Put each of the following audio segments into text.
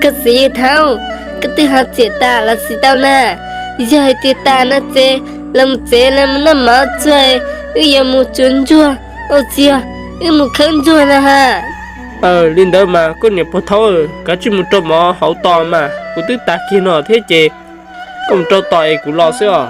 Koj txiv Yawg Thaub, koj twb ho txiam tas los tsis tau na. Yog hais tias tas no ces los mus tsev los mus noj mov tsuag, wb yuav mus tsuav ntsuag ua txiag, wb mus khawb ntsuag na ha. Li ntawd mas koj niam Pog Thaub, kav tsij mus rau mov hauv tos mas, kuv twb tas kiag no thiab ces koj mus rau tos es kuv los xwb os.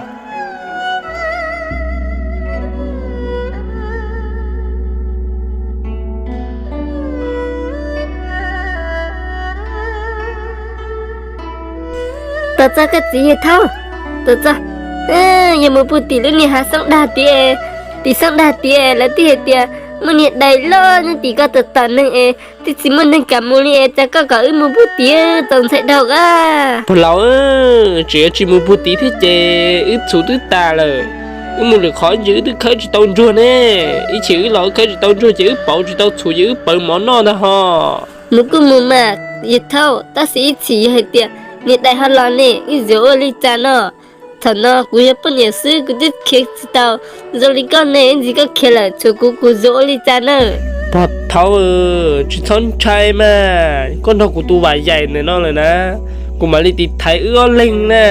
Tos txog koj txiv Yawg Thaub, tos txog. Yog mus puag tim lub niag hav xoob dag tiag, tim xoob dag tiag lawv twb hais tias muaj niag dais loj nyob tim koj tom tom neeg es twb tsis muaj neeg kam mus li es cas koj kom wb mus puag tim txaus ntshai dhau a. Pog laus, tseem yuav tsis mus puag tim thiab ces wb txhuv twb tas lawm. Wb mus lwm qhov ntsis wb twb khawb tsis tau ntsuag ne. Ib chim wb los wb khawb tsis tau ntsuag ces wb pauv tsis tau txhuv ces wb pauv mov noj ntag ho. Mus kuj mus mas Yawg Thaub, tab sis ib chim yog hais tias niag dais ho los ne wb yuav ua li cas no? Thaum no kuv yog poj niam xwb kuv twb khiav tsis tau zoo li koj ne, ib ntsis koj khiav lawm tshuav kuv kuv yuav ua li cas na? Pog Thaub, tsis txhob ntshai mas, koj nrog kuv tus Vam Yaim ntawm no lawm na, kuv mam li tiv thaiv wb ob leeg na.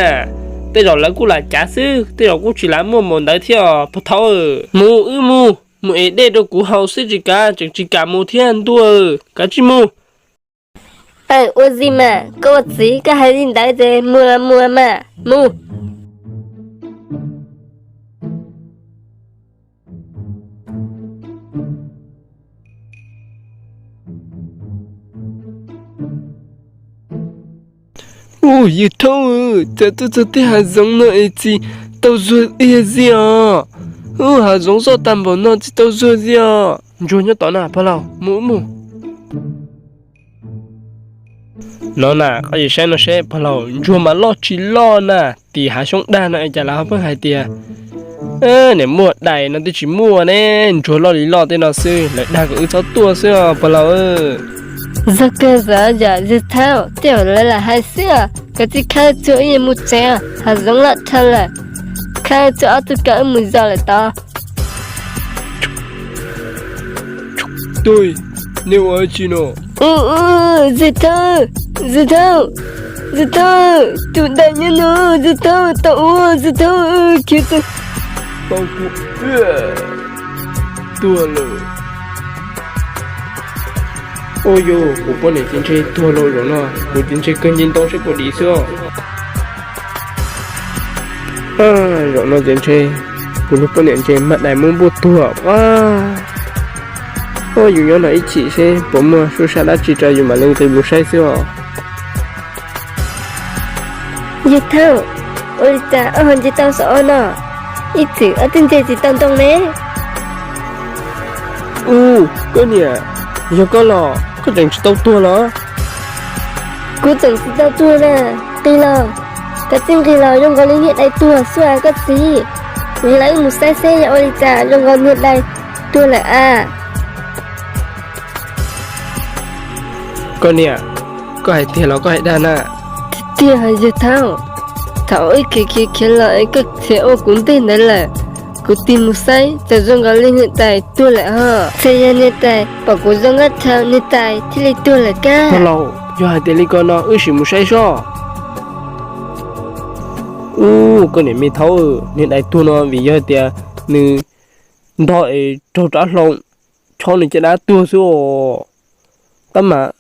Tej zaum lawv kuj lam cav xwb, tej zaum kuj tsis lam muaj npaum ntawd thiab os Pog Thaub. Mus wb mus, mus ev dej rau kuv haus xwb tsis kav, tseem tsis kam mus thiab ntuj, kav tsij mus. Aw, ua li mas koj ua txiv koj hais li ntawd ces mus los mus mas, mus. Ub, Yawg Thaub, cas tuaj txog tej hav zoov no es tsis tau zuag ib ziag os? Ub, hav zoov soj tag npaum no tsis tau zuag ziag os. Ntsuag nyob tod na pog laus, mus mus. No na, koj sim saib no seb pog laus, ntsuag mas loj tsis loj na. Tim hav xyoob dag no es cas lawv ho pheej hais tias niam muaj dais no twb tsis muaj ne, ntsuag loj li loj tej no xwb, lawv dag kom wb txhob tuaj xwb os pog laus. Zog kawg xwb yom Yawg Thaub, tej zaum lawv lam hais xwb os. Kav tsij khawb tsuag wb yuav mus tsev, hav zoov loj dhau lawm. Khawb tsuag ob tug kom wb mus zos lawm tod. Tuj, nej ua dab tsi no? Yawg Thaub, Yawg Thaub, Yawg Thaub, tus dais nyob no, Yawg Thaub, tau ua, Yawg Thaub, khiav tau. Tuag lawm. Ua yog kuv poj niam ces ntshe tuag lawm zaum no, kuv ces ntshe kawg nce ntau seb puas dim xwb os. Zaum no ces ntshe kuv lub poj niam ntshe mag dais muab npuaj tuag. Ua yus nyob no ib chim seb puas muaj suab sab dab tsi rau yus mam li nqis mus saib xwb os. Yawg Thaub, ua li cas ob ho nce tau saum no? Ib txwm ob twb nce tsis tau ntoo ne. Ub, koj niam, yog koj los koj tseem tsis tau tuag los? Kuv tseem tsis tau tuag na. Nqis los, kav tsij nqis los, zoo nkaus li niag dais tuag xwb koj txiv. Nqis los wb mus saib seb yog ua li cas zoo nkaus niag dais tuag lawm a. Koj niam, koj hais tiag los koj hais dag na? Tiag tiag Yawg Thaub, thaum wb khiav khiav khiav los es koj khiav ua kuv ntej ntawd lawm, kuv tig mus saib cas zoo nkaus li niag dais tuag lawm ho. Txawm yog niag dais pom kuv zoo nkauj dhau niag dais thiaj li tuag lawm kab. Pog laus, yog hais tias li ko no wb sim mus saib seb. Ub, koj niam me Thaub, niag dais tuag no vim yog tias nws ntog es raug rab hlau chob nws caj dab tuag xwb os. Tab mas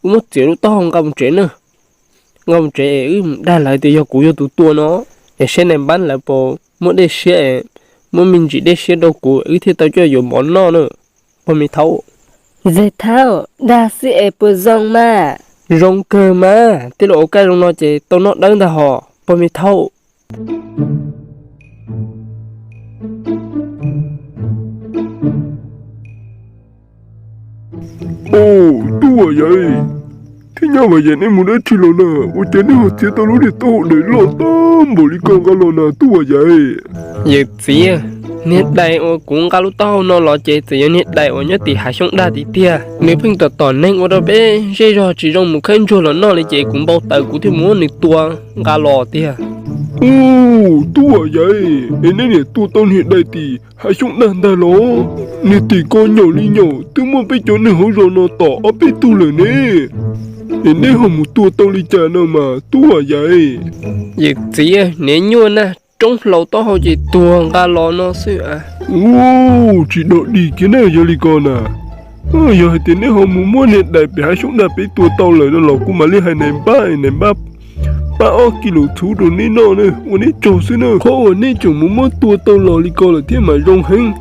wb muab txiav lub taub hau nqa mus tsev na. Nqa mus tsev es wb mus dag lawv tias yog kuv yog tus tua no, es saib nais npab lawv puas muaj dej siab es muab me ntsis dej siab rau kuv wb thiaj tau coj yuav mov noj na, pog me Thaub. Yawg Thaub, dag xwb es puas zoo mas? Zoo kawg mas, tej laus ua kaj zoo no ces tau noj dawb ntag hos pog me Thaub. Ub, tub Vam Yaiv thiab nyab Vam Yaiv, nej mus dab tsi los na? Ua cas nej ho txiav tau lub niag taub hau dais loj tag npaum li ko nqa los na tub Vam Yaiv? Yawm txiv, niag dais uas kuv nqa lub taub hau no los ces txawm yog niag dais uas nyob tim hav xyoob dag tiag tiag. Nws pheej tom tom neeg ua rau peb zej zog tsis zoo mus khawb ntsuag los noj li ces kuv npau taws kuv thiaj muab nws tua nqa los tiag. Ub, tub Vam Yaiv, es nej niam tua tau niag dais tim hav xyoob dag ntag los? Niag tim ko nyaum li nyaum twb muab peb cov neeg hauv zos no tom ob peb tug lawm ne. Es neb ho mus tua tau li cas no mas tub Vam Yaiv? Yawm txiv, niag nyuaj na, roob hlau taub hau ces tuag nqa los no xwb. Ua, tsis dog dig kiag na yog li ko na. Yog hais tias neb ho mus muab niag dais pem hav xyoob dag peb tua tau lawm no los kuv mam li hais nais npab, nais npab pab ob kis lus txhuv rau neb noj na, ua neb tsaug xwb na. Qhov uas neb tseem mus muab tua tau los li ko lawm thiab mas zoo heev.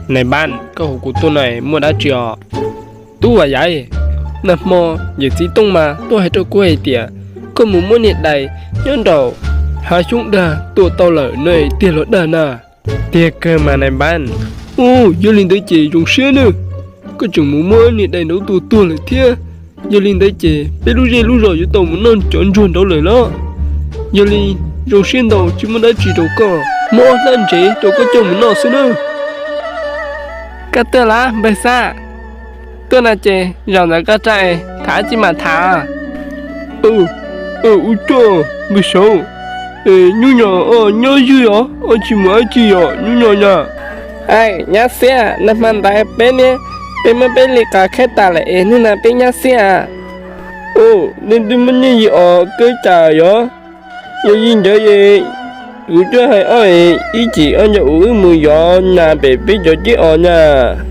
Nais npab, koj hu kuv tuaj no muaj dab tsi os? Tub Vam Yaiv, nag hmo yawm txiv Tooj mas tuaj hais rau kuv hais tias koj mus muab niag dais nyob nraum hav xyoob dag tua tau lawm no tiag los dag na? Tiag kawg mas nais npab. Ua, yog li ntawd ces zoo siab nawb, koj tseem mus muab niag dais nraud tua tuag lawm thiab. Yog li ntawd ces peb lub zej lub zos yuav tau mus noj cov ntsuag nraud lawm los? Yog li zoo siab ntau, tsis muaj dab tsi rau koj, muab ob hnab ntsev rau koj coj mus noj xwb nawb. Koj tuaj los npawg Xab? Tuaj no ces zaum ntawd koj tsa es tham dab tsi mam tham. Ua tsaug npawg Saub, es hnub no nyob ywj os, tsis mus dab tsi os hnub no na? Nyab xiab, nag hmo ntawd peb niab, peb muab peb li qos khaib tas lawm es hnub no peb nyab xiab. Ua, nej twb muab nyiaj yig os kawb tas yog? Yog li ntawd es kuv coj hais ob es ib chim ob ncaus wb mus yos nas pem peb cov ceb os na.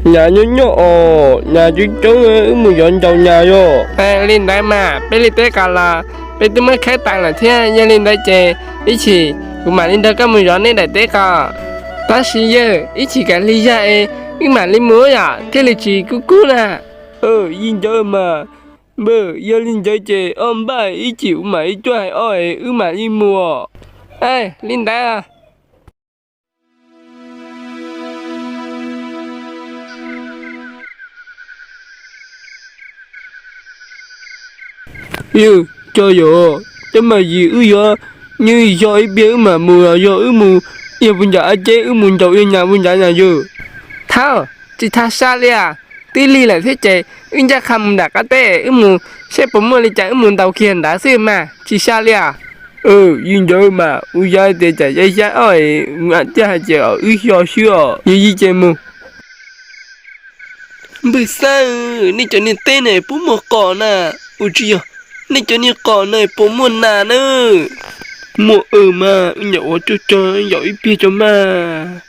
Nas nyob nyob os, nas coob coob, wb mus yos ncaus nas yog. Li ntawd mas peb li teb qos los peb twb muab khaib tas lawm thiab, yog li ntawd ces ib chim kuv mam li nrog koj mus yos nej daim teb qos. Tab sis yawg, ib chim kav hli zag es wb mam li mus yom, thiaj li tsis kub kub na. Li ntawd mas npawg, yog li ntawd ces ob npaj ib chim kuv mam li coj hais ob es wb mam li mus. Li ntawd. Yawg, cov yog, cov mas yim wb yuav nyob yog ib pliag wb mam mus los yog wb mus yog puas ncaus av ceb, wb mus ncaus yog nyas puas ncaus nyas yawg? Thaub, tsis tau sab li as, twb lig lawm thiab ces wb ncaj qha mus nram qab teb, wb mus saib puas muaj li cas wb mus ntaus kiag ntawd xwb mas tsis sab li as. Li ntawd mas kuv xav tias tsam yav xya ob es kuv thiaj hais tias wb xyov xwb os, yog li ces mus. Npawg Xab, nej cov niag teb ne puas muaj qos na? Ua tsis yog, nej cov niag qos ne puas muaj nas na? Muaj mas, wb nyuam qhuav cog cog yaum ib pliag tso mas,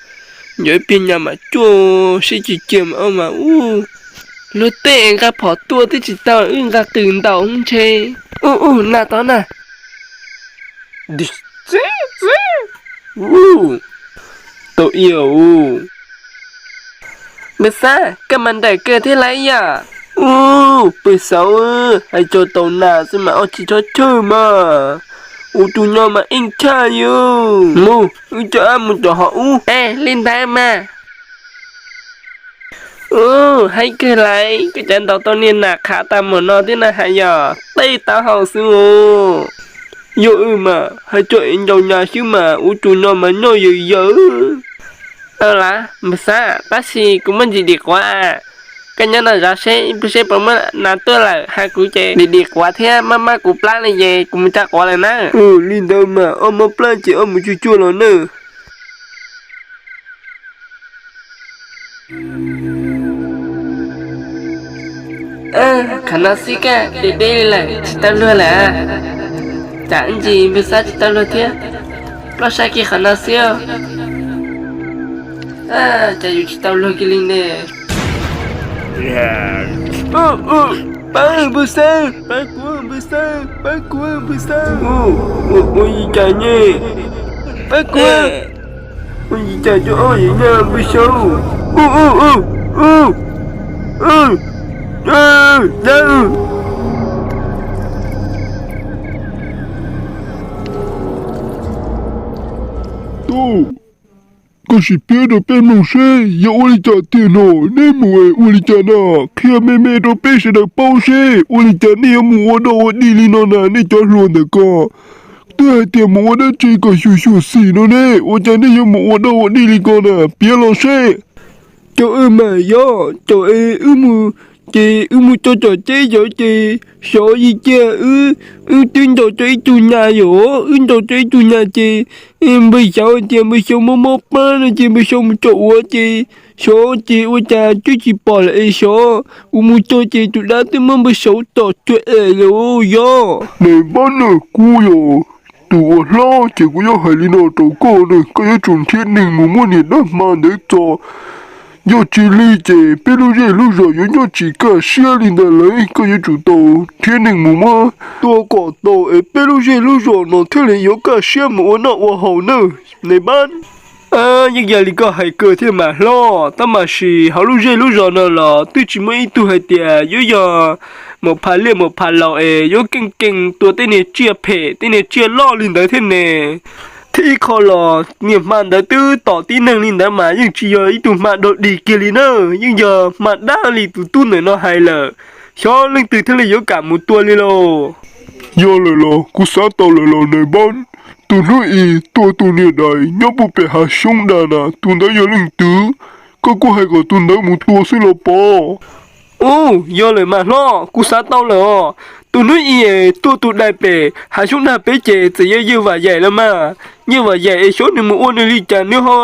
yaum ib pliag nyas mam cuaj seb tsis cia mas ob mas ub. Luag tej nqa phom tua twb tsis tau, wb nqa qws ntaus ntshe. Ub ub, nas tod na. Tau ib os. Npawg Xab, koj mas nrawm kawg thiab lauj yom. Ub, npawg Xab, hais txog tau nas xwb mas ob tsis txhob chawj mas. Ua tus no mas ib chaj yus. Mus, wb coj ab mus tom hov ub. Li ntawd mas. Ub, haib kawg lauj, koj cas ntaus tau niag nas qhav tas mus no thiab na has yom, tej taub hau xwb os. Yog wb mas hais txog es ncaus nyas xwb mas ua tus no mas nyob yawm yawm. Aws, npawg Xab, tab sis kuv muaj ntsis dim quav. Koj nyob no zov seb ib pliag seb puas muaj nas tuaj lawm, hais kuv ces dim dim quav thiab maj maj kuv plab li ces kuv mus tsa quav lawm na. Li ntawd mas ob mob plab ces ob mus cuag cuag los nawb. Qhov no xwb koj, deb deb li lawm tsis tau luag lawm. Tsam ib ntsis npawg Xab tsis tau luag thiab. Ploj sab kiag qhov no xwb. Cas yus tsis tau luag kiag li ne. Pab npawg Xab, pab kuv npawg Xab, pab kuv npawg Xab. Ua li cas ne? Pab kuv. Ua li cas cov ob yim nyab npawg Xab? Tub, koj sim piav rau peb mloog seb yog ua li cas tiag no, neb mus es ua li cas na? Qhia me me rau peb sawv daws paub seb ua li cas nej yuav mus ua dog ua dig li no na, nej cov hluas ntawm ko. Twb hais tias mus ua dab tsi kom xyuam xyuam xim no ne, ua cas nej yuav mus ua dog ua dig li ko na? Piav los seb. Caum wb mas yog, caum es wb mus Ces wb mus txog tom teb xyov ces xyov yig ciaj wb, wb twb ntaus tau ib tug nyas yom, wb ntaus tau ib tug nyas ces npawg xyov tias npawg xyov mob mob plab no ces npawg xyov mus tsom ua ces xyov ces ua cas twb tsis pom lawm es xyov kuv mus txog ces tus dab twb muab npawg xyov tom cuag es lawm yog. Npab na, kuv yog tus uas hlob ces kuv yuav hais li no rau koj na, koj yuav tsum nrhiav neeg mus muab niag dab hma ntawd txo. Yog tsis li ces peb lub zej lub zos yuav nyob tsis kaj siab li ntawd lawm, koj yuav tsum tau nrhiav neeg mus muab tua kom tau es peb lub zej lub zos no thiaj li yuav kaj siab mus ua noj ua haus nawb npab. Yeej yog li koj hais kawg thiab mas hlob, tab mas sis hauv lub zej lub zos no los twb tsis muaj ib tug hais tias yuav yog mus pha liaj mus pha laus es yuav keej keej tua tej niag tsiaj phem tej niag tsiaj loj li ntawd thiab ne. Thiab ib qho los niag hma ntawd twb tom tib neeg li ntawd mas yeej tsis yog ib tug hma dog dig kiag li na, yeej yog hma dab li tus tub ntawm no hais lawm. Xyov leej twg thiaj li yuav kam mus tua li lauj. Yog lawm los kuv xav tau lawm los npab, tus hnub i tua tus niag dais nyob puag pem hav xyoob dag na, tus ntawd yog leej twg? Koj kuj hais kom tus ntawd mus tua xwb los pov. Ub, yog lawm mas hlob, kuv xav tau lawm os. Tus hnub i tua tus dais pem hav xyoob dag pem ces txawm yog yawg Vam Yaim los mas. Yawg Vam Yaim es xyov nws mus ua nws li cas nws ho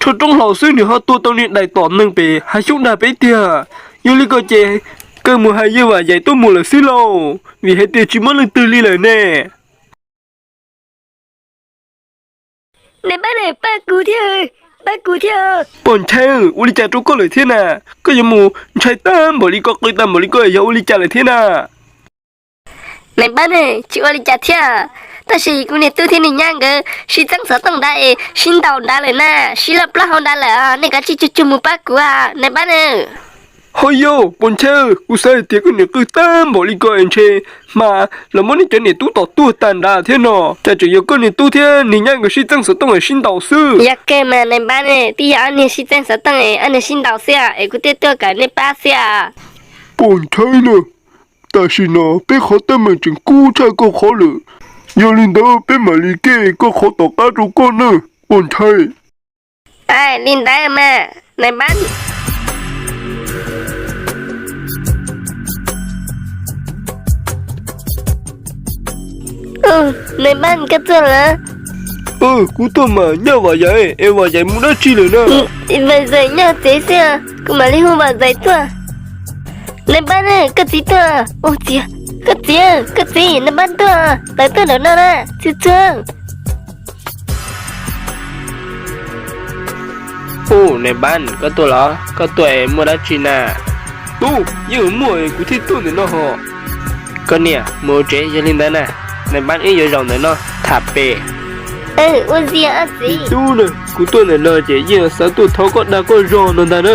rho roob haus xwb nws ho tua tau niag dais tom neeg pem hav xyoob dag pem tiag. Yog li ko ces kaw mus hais yawg Vam Yaim tuaj mus lawm xwb lauj, vim hais tias tsis muaj leej twg li lawm ne. Npab ne, pab kuv thiab, pab kuv thiab. Pog Nchai, ua li cas rau koj lawm thiab na? Koj yuav mus ntshai tag npaum li ko, qw tag npaum li ko yog ua li cas lawm thiab na? Npab ne, tsis ua li cas thiab, tab sis kuv niag tub thiab niag nyab nkawd sib txeeb xov tooj nrad es sib ntaus nrad lawm na, sib loj plaub hau nrad lawm, nej kav tsij tsuag tsuag mus pab kuv npab ne. Ho yog, pog Nchai, kuv xav hais tias koj niam qw tag npaum li ko es ntshe hma los muab nej cov niam tub tom tuag tag nrad thiab no, cas tseem yog koj niag tub thiab niag nyab nkawd sib txeeb xov tooj es sib ntaus xwb. Yog kawg mas npab ne, twb yog ob niag sib txeeb xov tooj es ob niag sib ntaus xwb es kuv thiaj tuaj kom nej pab xwb. Pog Nchai na, tam sim no peb qhov teeb meem tseem kub tshaj koj qhov lawm, yog li ntawd peb mam li kej koj qhov tom qab rau koj nawb pog Nchai. Li ntawd mas npab. Npab, koj tuaj lawm? Kuv tuaj mas, nyab Vam Yaim es Vam Yaim mus dab tsi lawm na? Vam Yaim nyob tsev xwb, kuv mam li hu Vam Yaim tuaj. Npab ne, koj txiv tuaj. Koj txiv, koj txiv, npab tuaj, tawm tuaj ntawm no na, txhua txhua. Ub, npab, koj tuaj los? Koj tuaj es muaj dab tsi na? Tub, yeej muaj kuv thiaj tuaj ntawm no ho. Koj niam, mus tsev, yog li ntawd na, npab wb yuav zaum ntawm no tham pem. Ua txiv, txiv tub na, kuv tuaj ntawm no ces yeej xav tuaj thov koj dag koj zog no ntag na.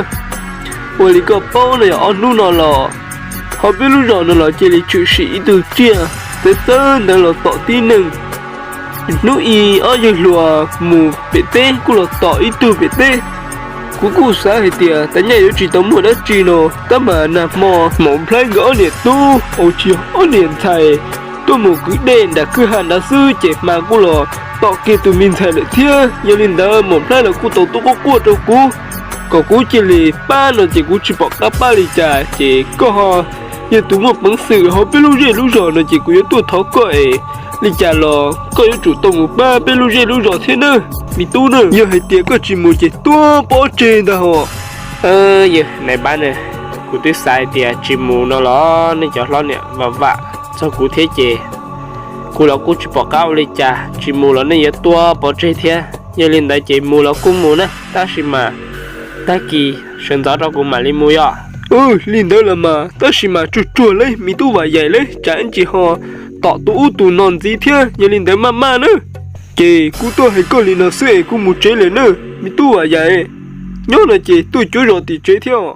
Ua li koj paub no yog ob hnub no los ho peb lub zos no los cia li tshwm sim ib tug tsiaj txawv txawv ntawd los tom tib neeg. Hnub i ob yawg hluas mus pem teb kuj los tom ib tug pem teb. Kuv kuj xav hais tias tag nyaj yuav tsis tau muaj dab tsi no, tab mas nag hmo Maum Nplhaib nkawd ob niam tub, au tsis yog ob niam ntxhais, tuaj mus kwv dej nram kwj ha nrad xwb ces hma kuj los tom kiag tus me ntxhais lawm thiab. Yog li ntawd Maum Nplhaib los kuj tau tuaj quaj quaj rau kuv, kom kuv cia li pab no ces kuv tsis pom qab pab li cas ces koj ho yog tus muaj peev xwm hauv peb lub zej lub zos no ces kuv yuav tuaj thov koj es li cas los koj yuav tsum tau mus pab peb lub zej lub zos thiab nawb me tub nawb. Yog hais tias koj tsis mus ces tuag pov tseg ntag hos. Yawg npab ne, kuv twb xav hais tias tsis mus no los nej cov hlob niam vam vam txog kuv thiab ces kuv los kuj tsis pom qab ua li cas, tsis mus los nej yuav tuag pov tseg thiab. Yog li ntawd ces mus los kuj mus na, tab sis mas tag kis sawv ntxov rau kuv mam li mus yom. Li ntawd los mas, tab sis mas tsuag tsuag li me tub Vam Yaim li, tsam ib ntsis ho tom tus ub tus no ntxiv thiab, yog li ntawd maj maj nawb. Ces kuv tuaj hais koj li no xwb es kuv mus tsev lawm nawb me tub Vam Yaim. Nyob no ces tuaj cuav zos tim tsev thiab.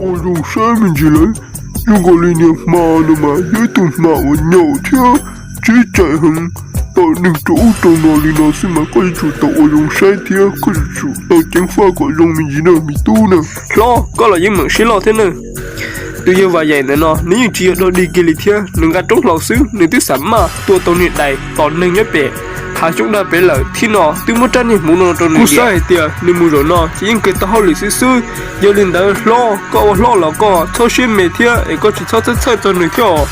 Ua zoo saib me ntsis lawm, Zoo nkaus li niag hma no mas yog ib tug hma uas nyaum thiab tseeb tseem heev, tom neeg rau ub rau no li no xwb mas koj yuav tsum tau ua zoo saib thiab koj yuav tsum tau ceev faj kom zoo me ntsis na me tub na. Hlob, koj los yeej meem siab loj thiab na. Tus yawg Vam Yaim ntawm no nws yeej tsis yog dog dig kiag li thiab, nws nqa roob hlau xwb nws twb xam maj tua tau niag dais tom neeg nyob pem hav xyoob dag pem lawm thiab no twb muab rab niag hmuv no rau nws. Kuv xav hais tias nws mus zaum no ces yeej kawg tau hauj lwm xwb xwb. Yog li ntawd hlob, koj ua hlob los koj txhob siab me thiab es koj tsis txhob txhawj txhawj txog nws thiab os.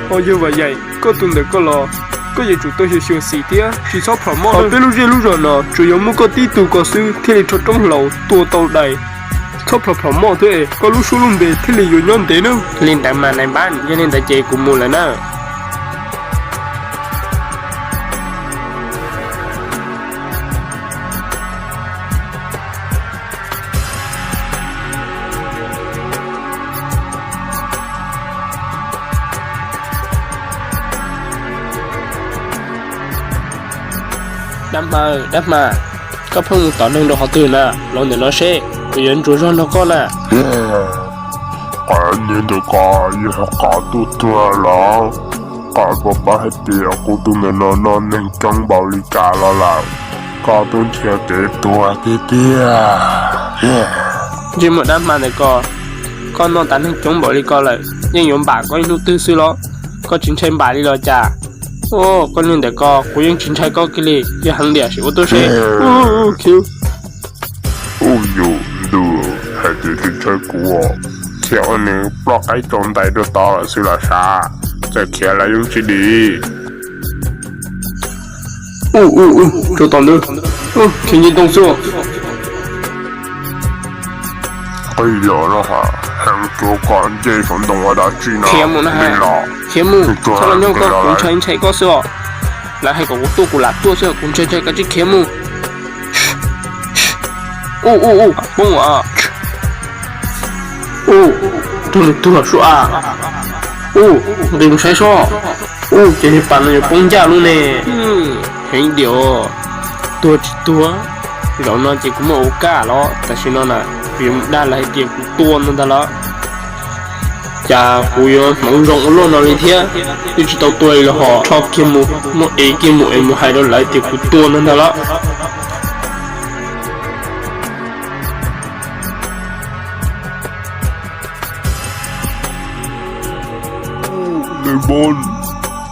Ho yawg Vam Yaim, koj tus ntawm koj los koj yuav tsum tau xyuam xim thiab tsis txhob plhom mob. Peb lub zej lub zos no tsuas yog muaj koj tib tug ko xwb thiaj li rho roob hlau tua tau dais. Txhob plhom plhom mob thiab es koj lub suab lub npe thiaj li yuav nyob ntev nawb. Li ntawd mas nais npab, yog li ntawd ces kuv mus lawm na. Dab hma, dab hma, koj pheej mus tom neeg rau qhov twg na? Los ntawm no seb, kuv yuav ntsuas zog nrog koj na. Qhov niag ntawm ko yog qhov tuaj tuag los, qhov puas paub hais tias kuv tus ntawm no noj neeg coob npaum li cas los lawm, koj twb nrhiav kev tuag tiag tiag. Ntsej muag dab hma ntawm ko, koj noj tas neeg coob npaum li ko lawm yeej yuav npam koj ib hnub twg xwb los? Koj tsis ntshai npam li los cas? Koj niag ntawm ko kuv yeej tsis ntshai koj kiag li, yog heev tiam sis ua tuaj seb. Khiav. Ub, yus ntuj, hais tias tsis ntshai kuv, khiav ua nws ploj qaib rau ntais rau tod lawm xwb los sav, txawm khiav los yeej tsis dim. Ub, ub, ub, rau tom ntawd, khiav nce ntoo xwb. Qij los no ha, heev cuav kom nce saum ntoo ua dab tsi no. Khiav mus na ha, khiav mus, txhob los nyob koj, kuv ntshai ntshai koj xwb os. Lawv hais kom kuv tuaj kuv lam tuaj xwb, kuv ntshai ntshai koj tsis khiav mus. Ub, ub, ub, poob as. Ub, tuag nws tuag sua a. Ub, nqis mus saib soj. Ub, ces niag pas no yuav poob ncaj lub ne. Heev diam, tuag tsis tuag. Zaum no ces kuv muaj ua kaj los tam sim no na, kuv yuav mus dag lawv hais tias kuv tua no ntag los. Cas kuv yuav hmoov zoo ua luaj no li thiab, twb tsis tau tua li los ho rho kiag mus, muab ev kiag mus es mus hais rau lawv tias kuv tua no ntag los. Nais npab,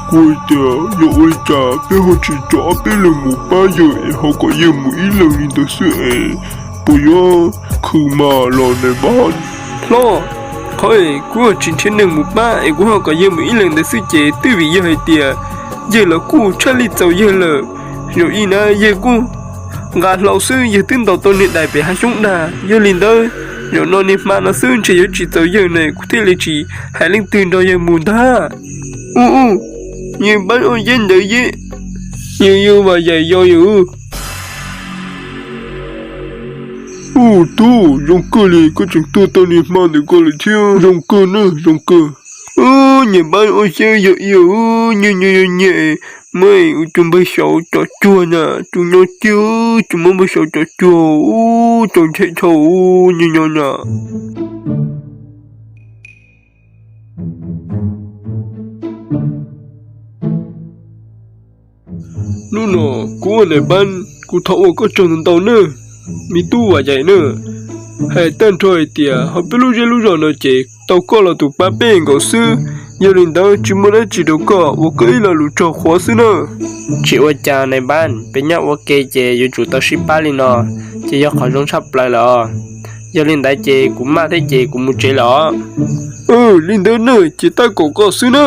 kuv hais tias yog ua li cas peb ho tsis tso ob peb leeg mus pab yawg es ho kom yawg mus ib leeg li ntawd xwb es puas yuav khwv mas los nais npab? Hlob, qhov es kuv tsis nrhiav neeg mus pab es kuv ho kom yawg mus ib leeg ntawd xwb ces twb vim yog hais tias yawg los kuj tshaj li txaus yawg lawm. Zaum ib na yawg kuj nqa hlau xwb yawg twb ntaus tau niag dais pem hav xyoob dag. Yog li ntawd, zaum no niag hma no xwb ntshe yuav tsis txaus yawg na kuv thiaj li tsis hais leej twg nrog yawg mus ntag. Ub ub, yawg npab ua yeb ntawd yeb, yawg yawg Vam Yaim yau yawg. Ub tub, zoo kawg li koj tseem tua tau niag hma ntawm ko lawm thiab, zoo kawg na zoo kawg. Ub, niag npab ua xyab yog iab, nyias nyias yog nyias, muab ua cov npawg xyaum cov cuag na, tus nyob tiag tsis muab npawg xyaum cov cuag, ub, cov ntshe dhau, ub, nyias nyias na. Hnub no kuv ua nais npab, kuv thov ua koj tsaug ntau ntau nawb, me tub Vam Yaim na. Hais tag nrho hais tias hauv peb lub zej lub zos no ces tau koj los tus pab peb nkaus xwb. Yog li ntawd tsis muaj dab tsi rau koj, ua koj ib lo lus tsaug qhuav xwb na. Tsis ua cas nais npab, peb nyob ua ke ces yuav tsum tau sib pab li no, ces yog qhov zoo tshaj plaws lawm os. Yog li ntawd ces kuv maj thiab ces kuv mus tsev lawm os. Li ntawd na ces tab kaum koj xwb na.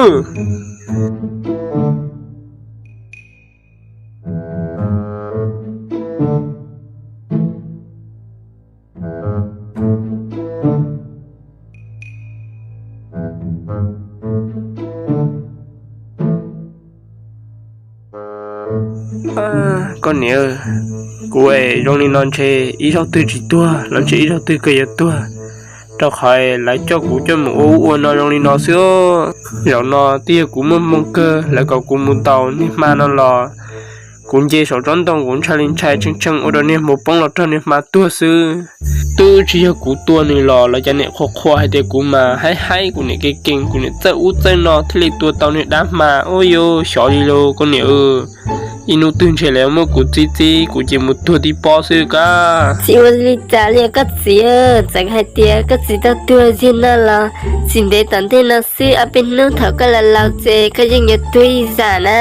Koj niam, kuv es zoo li no ntshe ib zaug twg tsis tuag los ntshe ib zaug twg kawg yuav tuag, rau qhov lawv coj kuv coj mus ua ub ua no zoo li no xwb. Zaum no twb yog kuv muaj hmoo kawg, lawv kom kuv mus ntaus niag hma no los kuv nce saum tsob ntoo kuv ntshai li ntshai tshee tshee ua rau niag hmuv poob los raug niag hma tuag xwb. Twb tsis yog kuv tua nws los lawv cov niam qhuas qhuas hais tias kuv mas haib haib, kuv niam kev kees, kuv niam txawj ub txawj no thiaj li tua tau nws dab hma. Ua yuav xyov li los koj niam, ib hnub twg ntshe lawv muab kuv txib txib kuv ces mus tuag tib pob xwb koj. Tsis ua li cas li koj txiv, txawm hais tias koj txiv tau tuag ziag no los tsis ntev tom ntej no xwb, ob peb hnub thaum koj laus laus ces koj yeej yuav tuag ib zam na.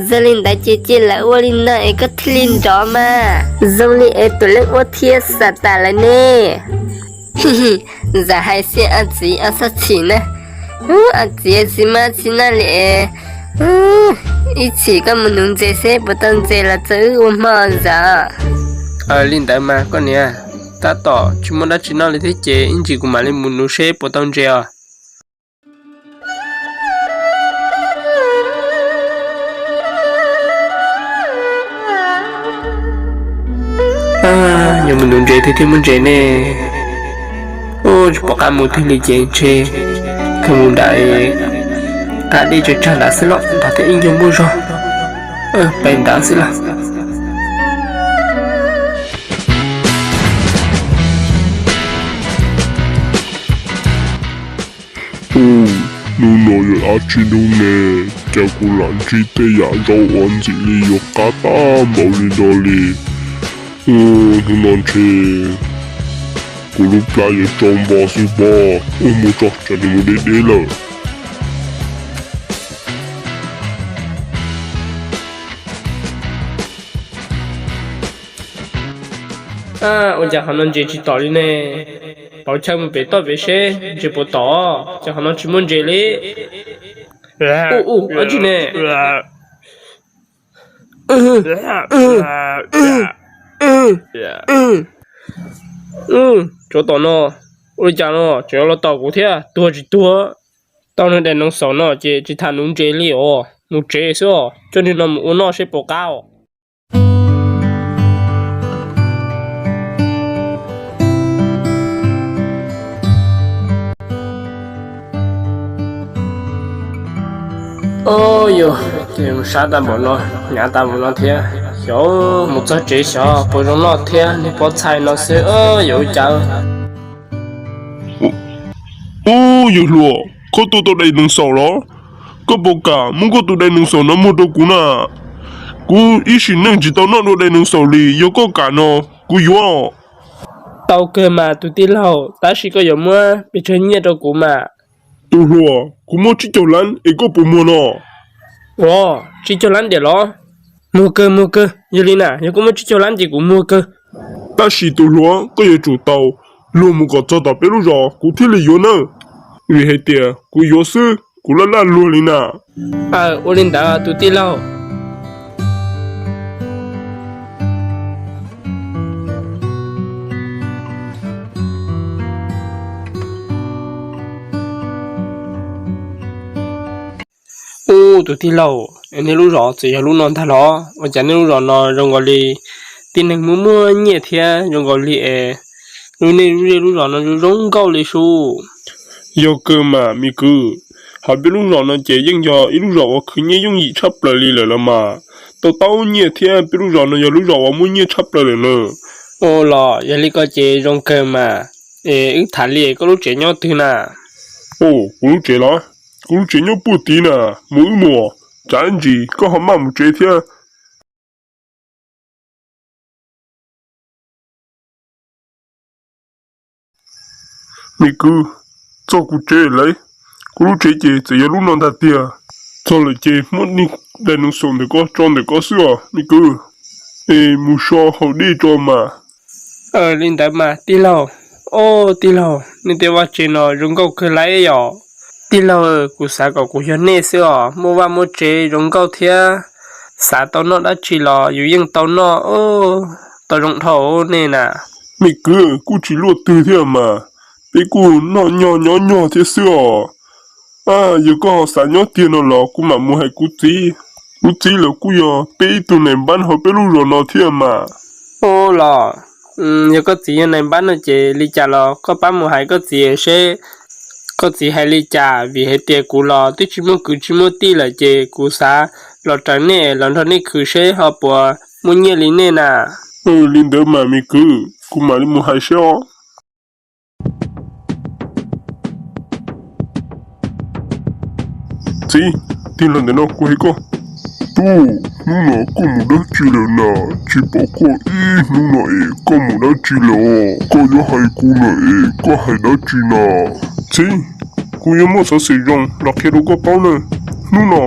Zoo li ntawd ces cia lawv ua li no es koj thiaj li nrov mas. Zoo li es tus leej ua thiab xav tas lawm ne. Zam hais xwb, ob txiv ob txhob chim na. Ob txiv txiv mab txiv naj li es, ib chim koj mus nuv ntses seb puas tau ntses los txog wb ua hmo zam. Li ntawd mas koj niam, tab tom tsis muaj dab tsi noj li thiab ces ib ntsis kuv mam li mus nuv seb puas tau ntses os. Yog mus nuv ntses thiab thiaj muaj ntses ne. Tsis pom qab mus twg li ces ntshe kawg mus nram qab dej tsag tsag nrad xwb los nrad thiaj ib ncig muaj zog. Peb nrad xwb los. Hnub no yog dab tsi hnub ne, cas kuv lam ntsib tej yam zaub uas ntxim li yuav qab tag npaum li no li. Hnub no ntshe kuv lub plab yuav tsau npo xwb pob, ua mus tso tsam nws mus deb deb lawm. Ua cas hov no ntses tsis tom li ne? Pauv chaw mus pem toj pem seb ntses puas tom, cas hov no tsis muaj ntses li. Ua dab tsi ne? Tsov tom no, ua li cas no tseem yuav los tom kuv thiab, tuag tsis tuag? Tau nws daim noog xaum no ces tsis tham nuv ntses li os, mus tsev xwb os, coj niag no mus ua noj seb puas qab os. Yog, sab tag npaum no, hnyav tag npaum no thiab, xyov mus txog tsev xyov puas zoo noj thiab, niag pob txhais no xwb, yuav ua cas. Ub, yawg hluas, koj tua tau daim noog xaum los? Koj puas kam muab koj tus daim noog xaum no muag rau kuv na? Kuv ib sim neej tsis tau noj dua daim noog xaum li, yog koj kam no, kuv yuav. Tau kawg mas tus tij laug, tab sis koj yuav muab pes tsawg nyiaj rau kuv mas? Tus hluas, kuv muab tsib caug lab es koj puas muag no? Ua, tsib caug lab diam los? Muag kawg, muag kawg, yog li na, yog koj muab tsib caug lab ces kuv muag kawg. Tab sis tus hluas, koj yuav tsum tau luag mus kom txog tom peb lub zos kuv thiaj li yuav nawb, vim hais tias kuv yuav xwb kuv laj laj luag li na. Aw, ua li ntawd tus tij laug. Ub, tus tij laug, nej lub zos txawm yog lub no ntag los? Ua cas nej lub zos no zoo nkaus li tib neeg muaj muaj nyiaj thiab zoo nkaus li es lub, nej lub zej lub zos no zoo nkauj li sub. Yog kawg mas me kwv, hais peb lub zos no ces yeej yog ib lub zos uas khwv nyiaj yooj yim tshaj plaws li lawm los mas. Tau tau nyiaj thiab, peb lub zos no yog lub zos uas muaj nyiaj tshaj plaws lawm na. Ua los yog li ko ces zoo kawg mas. Es wb tham li, koj lub tsev nyob twg na? Kuv lub tsev los? Kuv lub tsev nyob puag tid na, mus wb mus, tsam ntsis koj ho maj mus tsev thiab. Me kwv, txog kuv tsev lawm. Kuv lub tsev ces txawm yog lub no ntag tiag. Txog lawm ces muab daim noog xaum ntawm koj tso ntawm koj xwb os me kwv. Es mus so haus dej tso mas. Li ntawd mas tij laug. Ob, tij laug, nej tej vaj tsev no zoo nkauj kawg li yom. Tij laug, kuv xav kom kuv yog nej xwb os, muaj vaj muaj tsev zoo nkauj thiab, xav tau noj dab tsi los yus yeej tau noj. Tau zoo dhau nej na. Me kwv, kuj tsis luaj twg thiab mas, peb kuj noj nyog nyob nyog thiab xwb os. Yog koj ho xav nyob tiag no los kuv mam mus hais kuv txiv. Kuv txiv los kuj yog peb ib tug nais npab hauv peb lub zos no thiab mas. Ua los, yog koj txiv yog nais npab no ces li cas los koj pab mus hais koj txiv seb koj txiv hais li cas, vim hais tias kuv los twb tsis muaj kwv tsis muaj tij lawm ces kuv xav los raws nej los nrog nej khwv seb ho puas muaj nyiaj li nej na. Li ntawd mas me kwv, kuv mam li mus hais saib os. Txiv, tig los ntawm no kuv hais koj. Tub, hnub no koj mus dab tsi lawm na? Tsis pom koj ib hnub no es koj mus dab tsi lawm os? Koj yuav hais kuv na es koj hais dab tsi na? Txiv, kuv yuav muaj xov xwm zoo los qhia rau koj paub na. Hnub no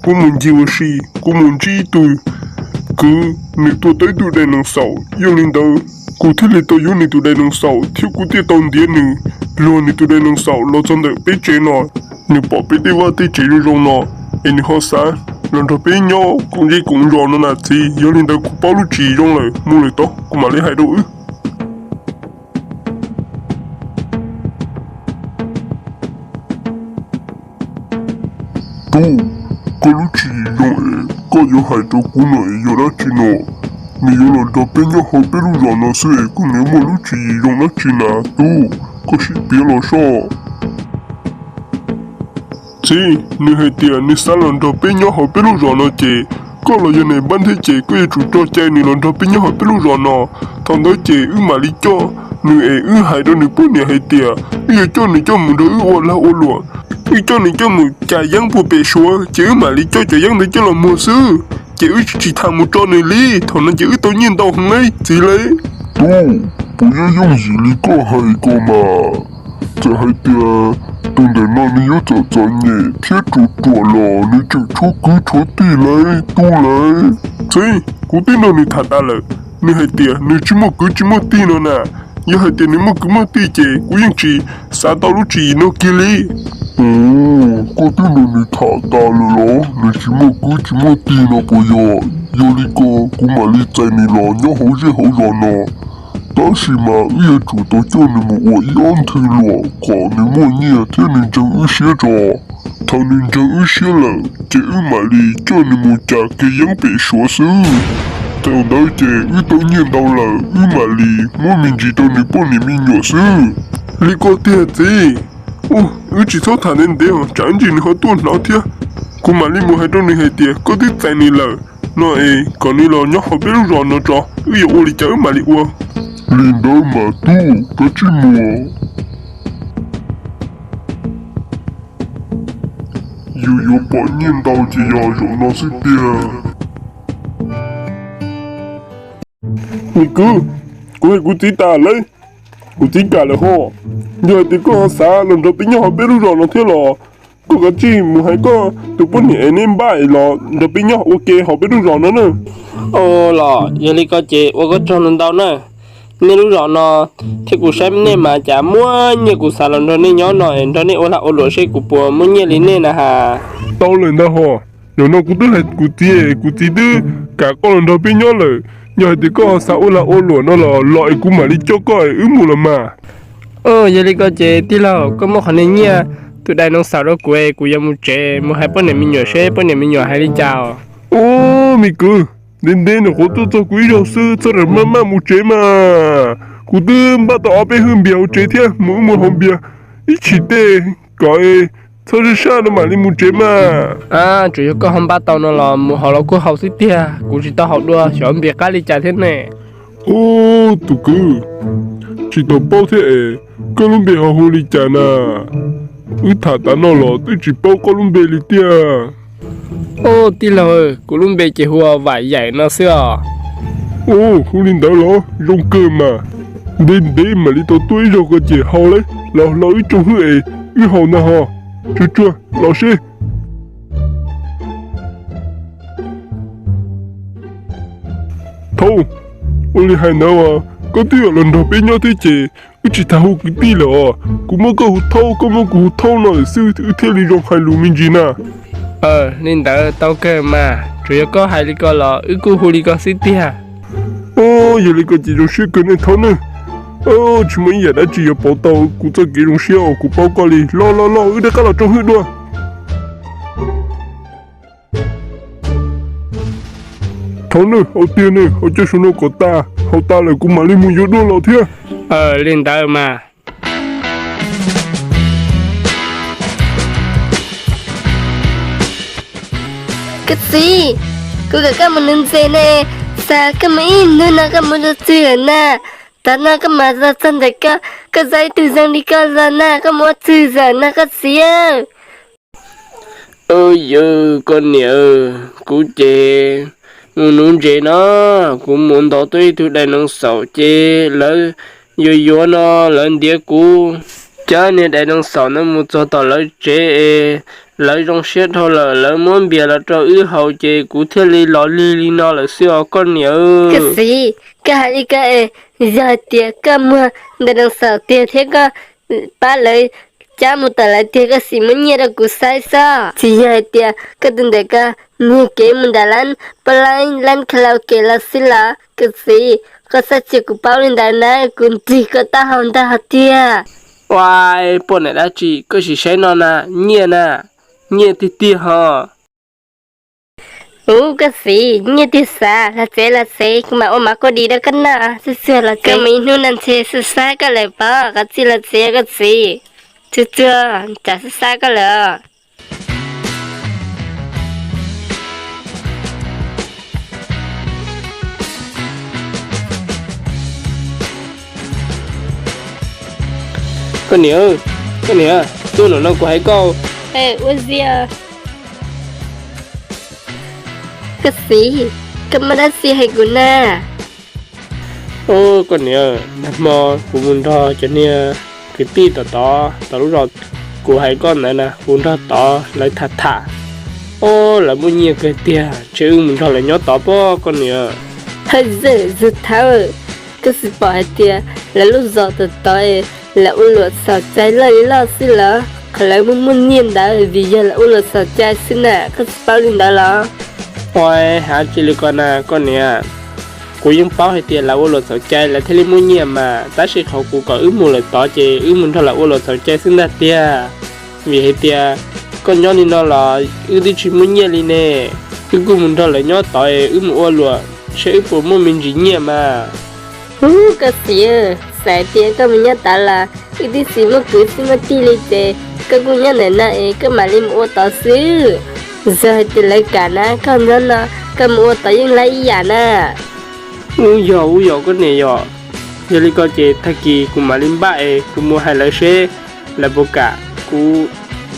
kuv mus ncig ua si, kuv mus ntsib ib tug kwv, nws tua tau ib tug dinosaur. Yog li ntawd, kuv thiaj li tau yuav nws tus dinosaur thiab kuv thiaj tau ntiav nws, luag nws tus dinosaur los txog ntawm peb tsev no. Nws pom peb tej vaj tej tsev zoo zoo no, es nws ho xav los nrog peb nyob koom zej koom zos no na txiv. Yog li ntawd kuv paub lub tswv yim zoo lawm, mus lawm tod kuv mam li hais rau wb. Tub, koj lub tswv yim zoo es koj yuav hais rau kuv no es yog dab tsi no? Nws yuav los nrog peb nyob hauv peb lub zos no xwb es koj niaj muaj lub tswv yim zoo dab tsi na tub? Koj sim piav los soj. Txiv, nws hais tias nws xav los nrog peb nyob hauv peb lub zos no ces koj los yog nws npab thiab ces koj yuav tsum tso cai nws los nrog peb nyob hauv peb lub zos no. Thaum ntawd ces wb mam li coj nws es wb hais rau nws poj niam hais tias wb yuav coj nws coj mus nrog wb ua lag ua luam. Wb coj nws coj mus cas yeeb puag pem Suav ces wb mam li coj cov yeeb ntawd coj los muag xwb, ces wb tsis tham mus tso nws li. Thaum no ces wb tau nyiaj ntau heev li txiv lauj. Tub, puas yuav yooj yim li koj hais ko mas? Txawm hais tias tus ntawm no nws yuav txom txom nyem thiab ruam ruam los nws tseem tshuav kwv tshuav tij lauj tub lauj. Txiv, kuv twb nrog nws tham tas lawm, nws hais tias nws tsis muaj kwv tsis muaj tij no na. Yog hais tias nws muaj kwv muaj tij ces kuv yeej tsis xav tau lub tswv yim no kiag li. Ua, koj twb nrog nws tham tas lawm los nws tsis muaj kwv tsis muaj tij no puas yog? Yog li ko kuv mam li txais nws los nyob hauv zej hauv zos no. Tab sis mas wb yuav tsum tau coj nws mus ua ib ob nthwv luam kom nws muaj nyiaj thiab nws ntseeg wb siab tso. Thaum nws ntseeg wb siab lawm ces wb mam li coj nws mus cas kev yeeb pem Suav xwb. Thaum ntawd ces wb tau nyiaj ntau lawm wb mam li muab me ntsis rau nws poj niam me nyuam xwb. Li ko tiag txiv? Wb tsis txhob tham ntev ntev os, tsam ib ntsis nws ho tuaj hnov thiab. Kuv mam li mus hais rau nws hais tias koj twb txais nws lawm no es kom nws los nyob hauv peb lub zos no tso, wb yuav ua li cas wb mam li ua. Li ntawd mas tub, koj tsij mus. Yus yuav pom nyiaj ntau ces yog zaum no xwb tiag. Me kwv, kuv hais kuv txiv tas lawm, kuv txiv kam lawm ho. Yog hais tias koj ho xav los nrog peb nyob hauv peb lub zos no thiab los koj kav tsij mus hais koj tus poj niam es neb npaj es los nrog peb nyob ua ke hauv peb lub zos no na. Los yog li ko ces ua koj tsaug ntau ntau na. Nej lub zos no thiab kuv saib nej mas cas muaj nyiaj, kuv xav los nrog nej nyob no es nrog nej ua lag ua luam seb kuv puas muaj nyiaj li nej na has. Tau lawm ntag ho. Zaum no kuv twb hais kuv txiv es kuv txiv twb kam koj los nrog peb nyob lawm. Yog hais tias koj xav ua lag ua luam no los los es kuv mam li coj koj es wb mus los mas. Yog li ko ces tij laug, koj muab qhov niag nyiaj tus dinosaur rau kuv es kuv yuav mus tsev mus hais poj niam me nyuam seb poj niam me nyuam hais li cas os. Ub, me kwv, ntev ntev nyuam qhuav tuaj txog kuv ib zaug xwb, txhob rawm maj maj mus tsev mas. Kuv twb npaj tau ob peb hwj npias hauv tsev thiab, mus wb mus haus npias ib chim tej kom txhob sab sab no mam li mus tsev mas. Tsuas yog koj ho npaj tau no los mus haus los kuj haus xwb tiag, kuv tsis tau haus dua, xyov npe qab li cas thiab ne. Ub, tus kwv, tsis tau paub thiab es, koj lub npe ho hu li cas na? Wb tham tas no los twb tsis paub koj lub npe li tiag. Ub, tij laug, kuv lub npe ces hu ua Vam Yaim no xwb os. Ub, hu li ntawd los zoo kawg mas. Ntev ntev mam li tau tuaj ib zaug ko ces haus lawm, los los wb tsoom hwj es wb haus ntag ho. Tsuag tsuag los seb. Thaub, ua li hais ntawd as, koj twb yuav los nrog peb nyob thiab ces wb tsis tas hu kwv tij lawm os. Kuv muab koj hu Thaub, koj muab kuv hu Thaub no lawm xwb wb thiaj li zoo hais lus me ntsis na. Li ntawd tau kawg mas, tsuas yog koj hais li ko los wb kuj hu li ko xwb tiag. Ub, yog li ko ces zoo siab kawg nej Thaub nawb. Tsis muaj ib yam dab tsi yuav pauv tau kuv txoj kev zoo siab uas kuv paub koj li. Los los los, wb rov qab los tsoom hwj dua. Thaub nawb, haus tiag nawb, haus cov saum no kom tas, haus tas lawm kuv mam li mus yuav dua los thiab. Li ntawd mas. Koj txiv, kuv kom koj mus nuv ntses ne, xav koj mus ib hnub no koj mus rau twg lawm na? Tam no koj mas los txog ntawm koj, koj txawj ib tug zoo li koj los na, koj mus ua twg lawm no koj txiv? Yawg koj niam, kuv ces mus nuv ntses no, kuv mus ntov tau ib tug dinosaur ces lawv yuav yuav no, lawv ntiav kuv cab niag dinosaur no mus txog tom lawv tsev es lawv zoo siab dhau lawm, lawv muab npias los rau wb haus ces kuv thiaj li los lig li no lawm xwb os koj niam. Koj txiv, koj hais li koj es, yog hais tias koj muag dinosaur tiag thiab koj pab lawv cab mus tom lawv tiag koj sim muab nyiaj rau kuv saib xwb, tsis yog hais tias koj tus ntawm koj niag kev mus nram lab pab lab lab karaoke los xwb los koj txiv, koj txhob cia kuv paub li ntawd na, kuv nrig koj taub hau ntag hos tiag. Ua, poj niam dab tsi koj sim saib no na, nyiaj na, nyiaj tiag tiag hos. Ub koj txiv, nyiaj tiag xav, los tsev los tsev, kuv mam ua mov kua dis rau koj noj, txuag txuag los tsev, mus ib hnub no ntshe xab xab koj lawm pob, qhov txij los tsev koj txiv, txuag txuag tsam xab xab koj lawm. Koj niam, koj niam, tuaj no no kuv hais koj. Ua li, koj txiv, koj muaj dab tsi hais kuv na? Ub koj niam, nag hmo kuv mus nrog cov niag kwv tij tom tod, tom lub zos kuv hais koj ntawd na, kuv nrog tod lawv tham tham. Ob, lawv muaj nyiaj kawg tiag, ntshe wb mus nrog lawv nyob tod pob koj niam. Hawj zawm zug thawj, koj tsis pom hais tias lawv lub zos tom tod lawv ua luam xaus cai loj li loj xwb los? Qhov lawv muaj muaj nyiaj ntawd vim yog lawv ua luam xaus cai xwb na, koj tsis paub li ntawd los? Ua, hais tsis li ko na koj niam, kuv yeej paub hais tias lawv ua luam xaus cai lawv thiaj li muaj nyiaj mas, tab sis qhov kuv kom wb mus lawm tod ces wb mus nrog lawv ua luam xaus cai xwb ntag tiag. Vim hais tias koj nyob li no los wb twb tsis muaj nyiaj li ne, wb kuj mus nrog lawv nyob tod wb mus ua luam seb wb puas muaj me ntsis nyiaj mas. Ub koj txiv, txawm tias koj mus nyob tod los wb twb tsis muaj kwv tsis muaj tij li ces koj kuj nyob ntawm no es koj mam li mus ua tod xwb. Yog hais tias lawv kam na koj nyob no, koj mus ua tod yeej laib ib yam na. Ub yog, ub yog koj niam yog. Yog li ko ces tag kis kuv mam li npaj es kuv mus hais lawv seb lawv puas kam kuv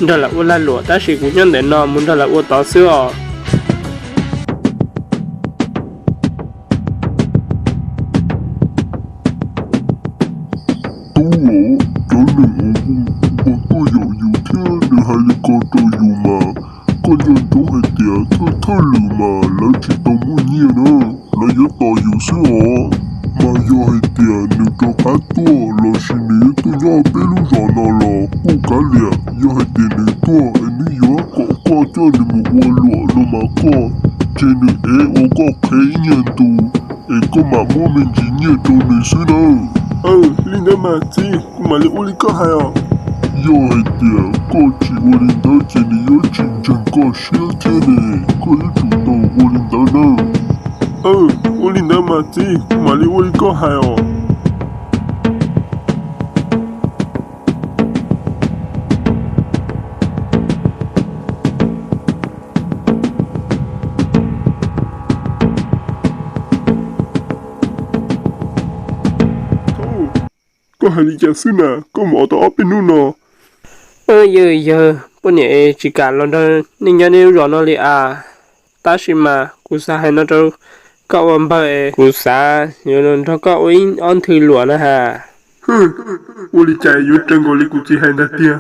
nrog lawv ua lag luam, tab sis kuv nyob ntawm no mus nrog lawv ua tod xwb os. Tub os, cov neeg uas hu hu ko tuaj yaum yus thiab nws hais li ko rau yus mas, koj nco ntsoov hais tias thawj thawj lwm mas lawv tsis tau muaj nyiaj na, lawv yuav tos yus xwb os. Mas yog hais tias nws rov qab tuaj lossis nws yuav tuaj nyob peb lub zos no los kuj kav liam, yog hais tias nws tuaj es nws yuav kom koj coj nws mus ua luam no mas koj, ces nws ev ua koj qhev ib nyuag ntu es koj mam muab me ntsis nyiaj rau nws xwb nawb. Li ntawd mas txiv, kuv mam li ua li koj hais os. Yog hais tias koj tsis ua li ntawd ces nws yuav tsis ntseeg koj siab thiab ne, koj yuav tsum tau ua li ntawd nawb. Ua li ntawd mas txiv, kuv mam li ua li koj hais os. Koj hais li cas xwb na, koj mus ua tau ob peb hnub no? Yawg, yawg, poj niam es tsis kam los nrog nej nyob nej lub zos no li as. Tab sis mas kuv xav hais no rau koj ua npawg es kuv xav yuav los nrog koj ua ib ob nthwv luam na has. Ua li cas yuav raws nkaus li kuv txiv hais ntag tiag.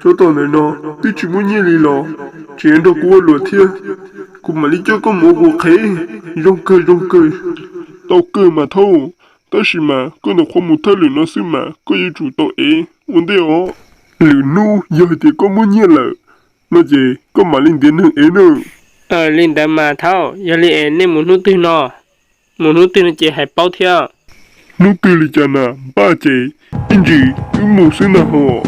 Nyob tau ntawm no twb tsis muaj nyiaj li los tseem yuav nrog kuv ua luam thiab. Kuv mam li coj koj mus ua kuv qhev. Zoo kawg zoo kawg. Tau kawg mas thaub. Tab sis mas koj nyuam qhuav mus thawj lwm no xwb mas koj yuav tsum tau ev ua ntej os. Lwm hnub yog hais tias koj muaj nyiaj lawm no ces koj mam li ntiav neeg ev nawb. Li ntawd mas thaub, yog li es nej mus hnub twg no? Mus hnub twg no ces hais paub thiab. Hnub twg li cas na, npaj ces ib ntsis wb mus xwb na hos.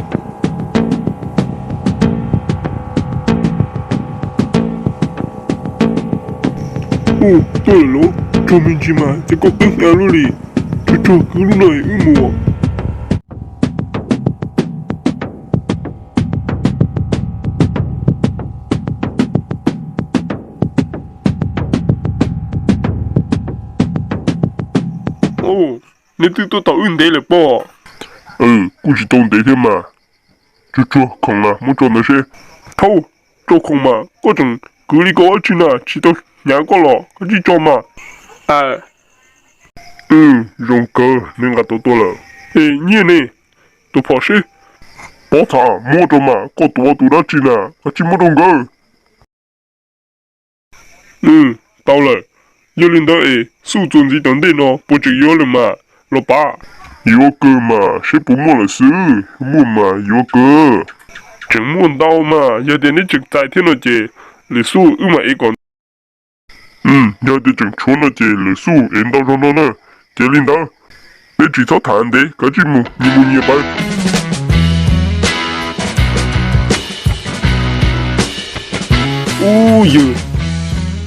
Ub, tuaj lawm los? Raug me ntsis mas ces koj qwb hnyav luaj li. Raug raug kwv lub no es wb mus. neb twb tuaj tau wb ntev lawm pob. Kuj tsis tau ntev thiab mas. Tsuag tsuag khoom na muab tso ntawd seb. Thaub, tso khoom mas koj tseem kwv li ko ua dab tsi na, tsis tau hnyav koj los koj cia li tso mas. Zoo kawg, neb nqa tau tuaj lawm. Es nyiaj ne? Tus phom seb. Pob txha, muab rau mas, koj tuav tus dab tsi na, koj cia li muab rau nkawd. Tau lawm, yog li ntawd es xuj txuas ntxiv tom ntej no puas tseem yuav lawm mas los pav? Yuav kawg mas, seb puas muaj lawm xwb, muaj mas yuav kawg. Tseem muaj ntau mas, yog tias neb tseem txais thiab no ces lwm xuj wb mam ev kom. Yog tias tseem tshuav no ces lwm xuj ev ntau zog no na. Ces li ntawd, peb tsis txhob tham ntev, kav tsij mus, nyias mus nyias pawg. Ub yawg,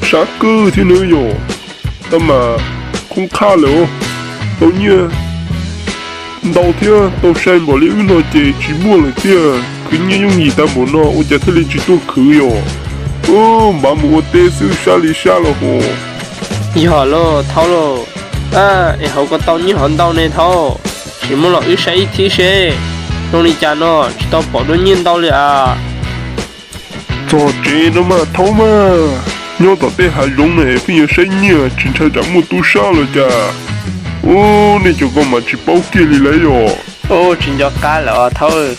sab kawg thiab nawb yom, tab mas khoob qhaj lawm os. Tau nyiaj ntau thiab tau sai npaum li wb no ces tsis muaj lawm tiag. Khwv nyiaj yooj yim tag npaum no ua cas thiaj li tsis tuaj khwv yom? Ub, npav mus ua teb xwb sab li sab los hos. Yog lauj Thaub lauj, es hauv ko tau nyiaj hov ntau ne Thaub, tsis muab los wb saib ib thib seb zoo li cas no, tsis tau pom dua nyiaj ntau li as. Txog tsev no mas Thaub mas, nyob tom tej hav zoov no es pheej yuav saib nyiaj tsis ntshai tsam muaj tub sab los cas. Ub, nej cov ko mas tsis paub kiag li lauj yom. Ub, tsis nco qab lawm os Thaub,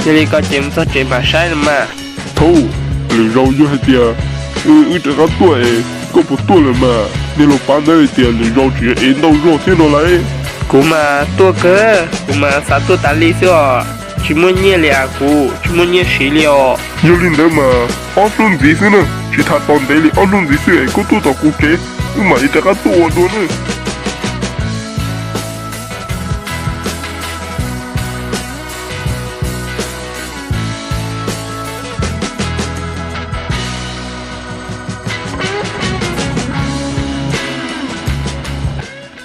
yog li ko ces mus txog tsev mam saib no mas. Thaub, lwm zaus yog hais tias wb rov qab tuaj es koj puas tuaj lawm mas, niag laus pav ntawd hais tias lwm zaus tseem yuav ev ntau zog thiab no lauj. Kuv mas tuaj kawg, kuv mas xav tuaj tas li xwb os, tsis muaj nyiaj li as, kuv tsis muaj nyiaj siv li os. Yog li ntawd mas ob hnub ntxiv xwb na, tsis tham tos ntev li, ob hnub ntxiv xwb es koj tuaj tom kuv tsev, wb mam li rov qab tuaj ua dua na.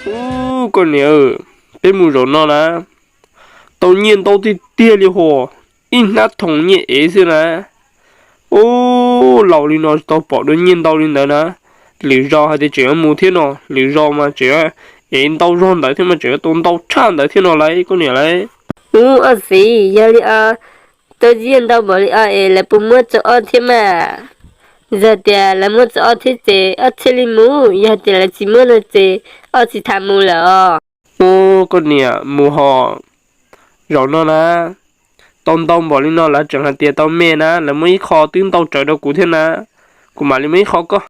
Ub, koj niam, peb mus zaum no na, tau nyiaj ntau tiag tiag li hos, ib hnab thoom nyiaj ev xwb na. Ub, laus li no tsis tau pom dua nyiaj ntau li ntawd na. Lwm zaus hais tias tseem yuav mus thiab no, lwm zaus mas tseem yuav ev ntau zog ntawd thiab mas tseem yuav tau ntau tshaj ntawd thiab no lauj koj niam lauj. Ub, ob txiv, yog li os, tau nyiaj ntau npaum li os es lawv puas muab rau ob thiab mas? Yog tias lawv muab rau ob thiab ces ob thiaj li mus, yog tias lawv tsis muab no ces ob tsis tham mus lawm os. Ub, koj niam, mus hos, zaum no na, tau ntau npaum li no lawv tseem hais tias tau me na, lawv muab ib qho twb ntau tsawv rau kuv thiab na, kuv mam li muab ib qho koj.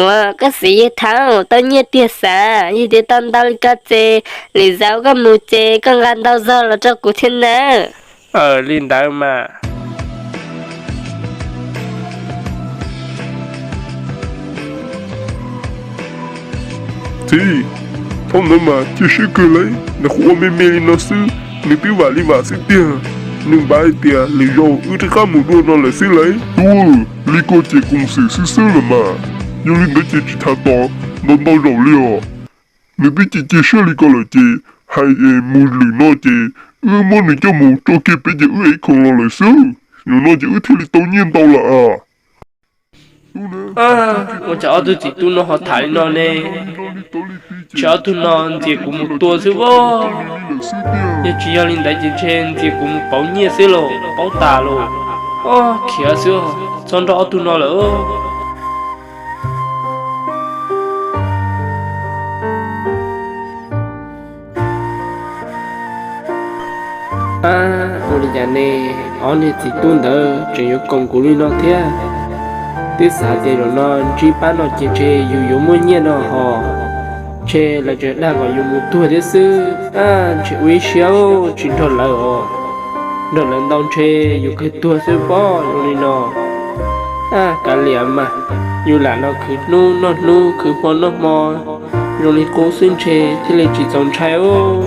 Ua koj xiv yawg Thaub, tau nyiaj tiag xav, yog tias tau ntau li ko ces lwm zaus koj mus ces koj nqa ntau zog los rau kuv thiab nawb. Aws, li ntawd mas. Txiv, thaum ntawd mas cia siab kawg lauj, nws qhuav ua me me li no xwb, nws twb vam li vam xwb tiag. Nws npaj hais tias lwm zaus wb rov qab mus dua no lawm xwb lauj. Tub, li ko ces koom xwm xwb xwb lawm mas, yog li ntawd ces tsis tham tos ntau ntau zaus li os. Nws twb cia cia siab li ko lawm ces hais mus lwm no ces wb muab nws coj mus tso kiag pem ces wb ev khoom los lawm xwb. Zaum no ces wb thiaj li tau nyiaj ntau lawm as. Ua cas ob tug txiv tub no ho tham li no ne? Tsam ob tug no ntxias kuv mus tua xwb as. Yog tsis yog li ntawd ces ntshe ntxias kuv mus pauv nyiaj xwb los paub tas los. Ob, khiav xwb, txhob nrog ob tug no lawm. Ab, ua li cas ne, ob niag txiv tub ntawd tseem yuav koom kuv li no thiab? Twb xav tias zaum no ntsib pab no ces ntshe yus yuav muaj nyiaj no hos, ntshe lawv tseem dag kom yus mus tuag thiab xwb. Ab, ntshe ua ib siab tsis nrog lawv os, nrog lawv ntau ntshe yus kawg tuag xwb pob zoo li no. Ab, kav liam mas, yus lam los khwv hnub noj hnub khwv hmo noj hmo, zoo li qub xwb ntshe thiaj li tsis txaus ntshai os.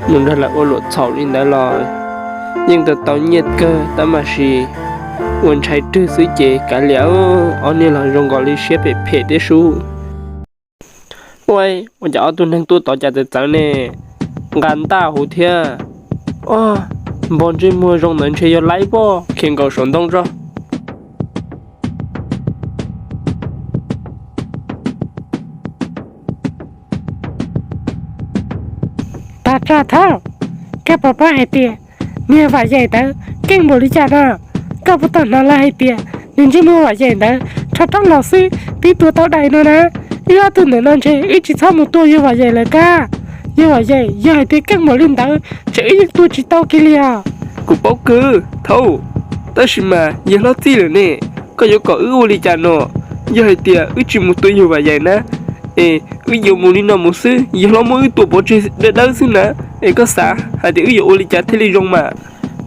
Mus nrog lawv ua luam txhaum li ntawd los yeej tau tau nyiaj kawg tab mas sis ua ntshai rwg xwb ces kav liam, ob niag los zoo nkaus li siab phem phem thiab sub. Ua, ua cas ob tug neeg tuaj tod cas txawv txawv ne, nqa ntaj huv thiab. Ob, npog ntsej muag zoo ntawd ntshe yog laib pob, khiav nkaum saum ntoo tso. Tsam thaum koj puas paub hais tias niag Vam Yaim ntawd keej npaum li cas no? Koj puas tau hnov lawv hais tias niag ntsej muag Vam Yaim ntawd rho roob los xwb twb tua tau dais no na. Wb ob tug ntawm no ntshe wb tsis txhob mus tua yawg Vam Yaim lawm kab. Yawg Vam Yaim yog hais tias keej npaum li ntawd ces wb yeej tua tsis tau kiag li os. Kuv paub kawg thaub, tab sis mas yawg hlob txij lawm ne, koj yuav kom wb ua li cas no? Yog hais tias wb tsis mus tua yawg Vam Yaim na, es wb yuav mus li no mus xwb, yawg hlob muab wb tua pov tseg dawb dawb xwb na, es koj xav hais tias wb yuav ua li cas thiaj li zoo mas?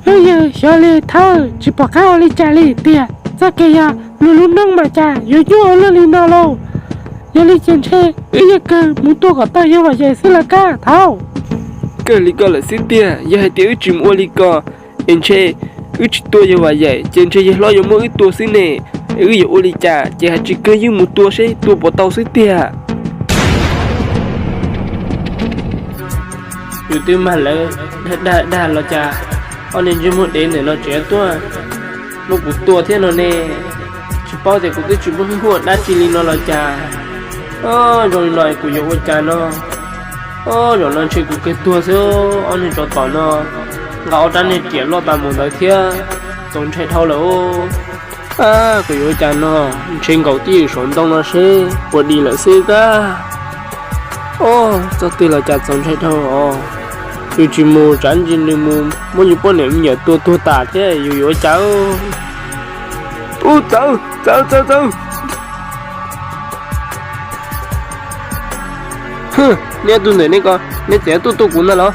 Wb yeej xyov li thaub, tsis pom qab ua li cas li tiag. Txoj kev yog luag lub neej mas cas yuav nyuaj ua luaj li no lauj. Yog li ces ntshe wb yeej kawg mus tua kom tau yawg Vam Yaim xwb los kab thaub. Kawg li ko lawm xwb tiag, yog hais tias wb tsis mus ua li ko, es ntshe wb tsis tua yawg Vam Yaim ces ntshe yawg hlob yuav muab wb tua xwb ne. Wb yuav ua li cas ces hais tsis kawg yeej mus tua seb tua puas tau xwb tiag. Yus twb mag lawv dag dag dag los cas, ob niag ntsej muag dev ntawm no tseem tuaj muab kuv tua thiab no ne. Tsis paub tias kuv twb tsis muaj hwj huam dab tsi li no los cas. Zoo li no kuv yuav ua cas no? Zaum no ntshe kuv kawg tuag xwb. Ob niag tsov tom no nqa ob rab niag riam loj tas mus ntawd thiab, txaus ntshai dhau lawm. Kuv yuav ua cas no? Ntshe nkaum tib ywm saum ntoo no seb puas dim lawm xwb kab. Txoj twg los cas txaus ntshai dhau os. Yus tsis mus tsam ntsis nws mus muab yus poj niam me nyuam tua tuag tas thiab yus yuav ua cas? Ub, txawv txawv txawv txawv. Neb ob tug ntawm neb ko, neb txawm tuaj tua kuv ntag los?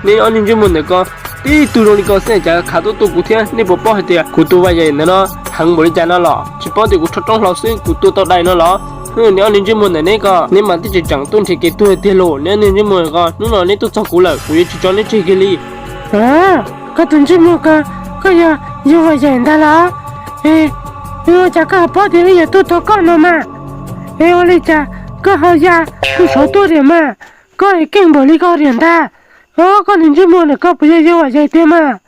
Neb ob niag ntsej muag ntawm ko, tib tug zoo li ko xwb cas khav tuaj tua kuv thiab. Nej puas paub hais tias kuv tus Vam Yaim ntawm no heev npaum li cas no los? Tsis paub tias kuv rho roob hlau xwb kuv tua tau dais no los? Neb ob niag ntsej muag ntawm neb ko, neb mas twb tseem tseem tuaj nrhiav kev tuag tiag lauj. Neb ob niag ntsej muag ko, hnub no neb tuaj txog kuv lawm kuv yuav tsis tso neb tseg kiag li. Koj tus ntsej muag ko, koj yog yawg Vam Yaim ntag los? Es ua cas koj ho paub tias wb yuav tuaj tua koj no mas? Es ua li cas koj ho ya tus saud tuaj riam mas? Koj es keej npaum li koj riam ntag. Koj tus ntsej muag ntawm koj puas yog yawg Vam Yaim tiag mas?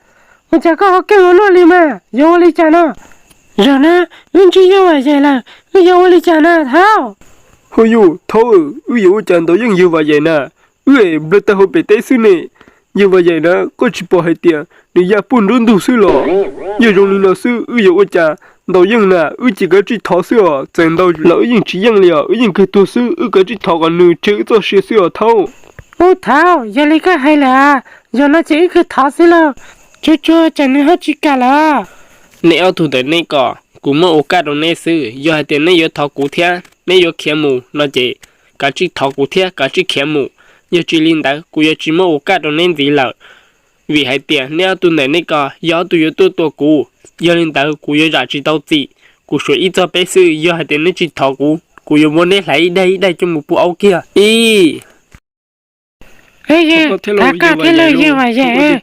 Ua cas koj ho keej ua luaj li mas? Yuav ua li cas no? Zaum no wb ntsib yawg Vam Yaim lawm, wb yuav ua li cas na thaub? Hos yus thaub, wb yuav ua cas ntaus yeej yawg Vam Yaim na? Wb es nplawg tawg hauv pem teb xwb ne. Yawg Vam Yaim na, koj tsis pom hais tias nws ya puag nruab ntug xwb los? Yog zoo li no xwb wb yuav ua cas ntaus yeej na? Wb ces kav tsij thov xwb os, txawm ntaus los wb yeej tsis yeej li os, wb yeej kawg tuag xwb, wb kav tsij thov kom nws tseg wb txoj sia xwb os thaub. Ub thaub, yog li koj hais lawm, zaum no ces wb kawg thov xwb lauj. Tsuag tsuag tsam nws ho tsis kam lawm. Neb ob tug ntawm neb ko, kuv muab ua kaj rau neb xwb, yog hais tias neb yuav thov kuv thiab neb yuav khiav mus no ces kav tsij thov kuv thiab kav tsij khiav mus, yog tsis li ntawd kuv yuav tsis muab ua kaj rau neb ntxiv lawm. Vim hais tias neb ob tug ntawm neb ko yog ob tug yuav tuaj tua kuv, yog li ntawd kuv yuav zam tsis tau txim, kuv suav ib txog peb xwb, yog hais tias neb tsis thov kuv, kuv yuav muab neb hlais ib daig ib daig coj mus pub aub kiag ib. Thov koj thiab lauj yawg Vam Yaim,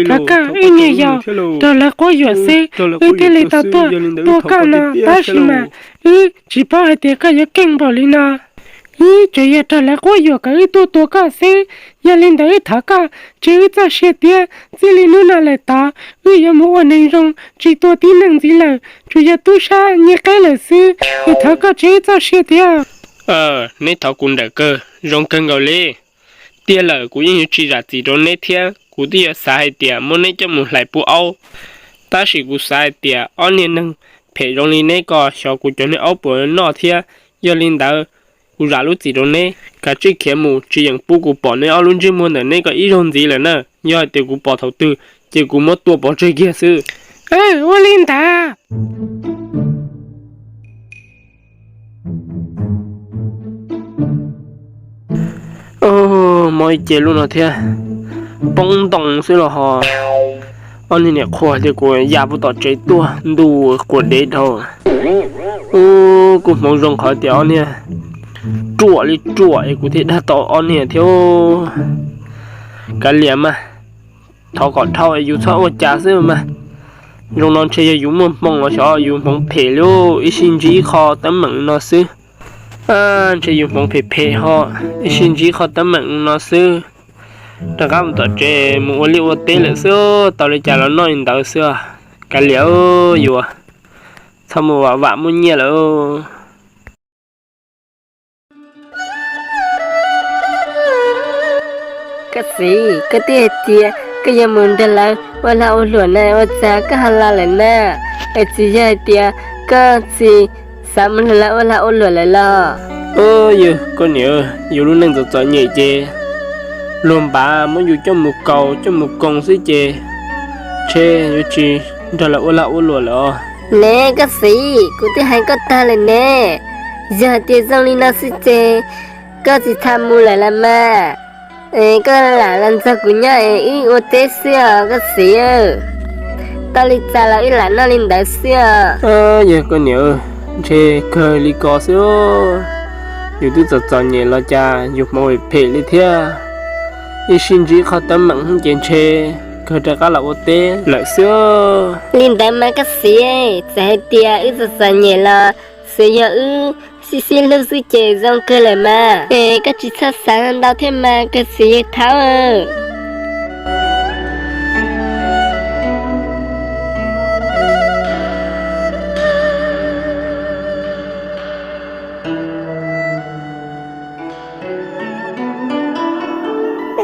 thov koj, wb niag yau raug lawv quab yuam xwb wb thiaj li tau tuaj tua koj no, tab sis mas wb tsis paub hais tias koj yuav keej npaum li no. Wb tsuas yog raug lawv quab yuam kom wb tuaj tua koj xwb, yog li ntawd wb thov koj tseg wb txoj sia tiag, txij li hnub no lawm tod wb yuav mus ua neeg zoo tsis tua tib neeg ntxiv lawm, tsuas yog tub sab nyiaj qeb lawm xwb, es thov koj tseg wb txoj sia tiag. Neb thov kuv ntawm kawg zoo kawg nkaus li. Tiag lawm kuv yeej yuav tsis zam txim rau neb thiab, kuv twb yuav xav hais tias muab neb coj mus hlais pub aub, tab sis kuv xav hais tias ob niag neeg phem zoo li neb ko xyov kuv cov niag aub puas noj thiab, yog li ntawd kuv zam lub txim rau neb, kav tsij khiav mus tsis yeem pub kuv pom neb ob lub ntsej muag ntawm neb ko ib zaug ntxiv lawm na, yog hais tias kuv pom thaum twg ces kuv muab tua pov tseg kiag xwb. Ua li ntawd. Mob ib ce lub no thiab, poob ntoo xwb los ho. Ob niag niam qhua tias kuv ya puag tom tsev tuaj ntuj quas dev dhau. Ub, kuv hmoov zoo qhov tias ob niag ruam li ruam es kuv thiaj dag tau ob niag thiab. Kav liam mas, thov kom dhau es yus txhob ua cas xwb mas. Zoo no ntshe yog yus muaj hmoo los xyov yus hmoov phem li, ib sij ntsib ib qho teeb meem no xwb. Ntshe yus hmoov phem phem ho, ib sij ntsib ib qho teeb meem no xwb. Rov qab mus tom tsev mus ua liaj ua teb lawm xwb, tau li cas los noj li ntawd xwb. Kav liam, yus txhob mus vam vam muaj nyiaj lawm. Koj txiv, koj twb hais tias koj yuav mus nrog lawv ua lag ua luam na, ua cas koj ho los lawm na? Es tsis yog hais tias koj tsis xav mus nrog lawv ua lag ua luam lawm los? Yog koj niam, yus lub neej txom txom nyem ces luag npav muab yus coj mus kaus coj mus koos xwb ces ntshe yuav tsis nrog lawv ua lag ua luam lawm os. Ne koj txiv, kuv twb hais koj tag lawm ne, yog hais tias zoo li no xwb ces koj tsis txhob mus lawm los mas. Koj lam los nrog kuv nyob es wb ua teb xwb os koj txiv. Tau li cas los wb lam noj li ntawd xwb os. Yog koj niam, ntshe kawg li ko xwb. Yus twb txom txom nyem los cas yus hmoov phem li thiab. Ib sij ntsib qhov teeb meem ces ntshe kawg rov qab los ua teb lawm xwb. Li ntawd mas koj txiv, txawm hais tias wb txom txom nyem los xwb yog wb sib sib hlub xwb ces zoo kawg lawm mas. Es koj tsis txhob xav ntau thiab mas koj txiv yawg thaub.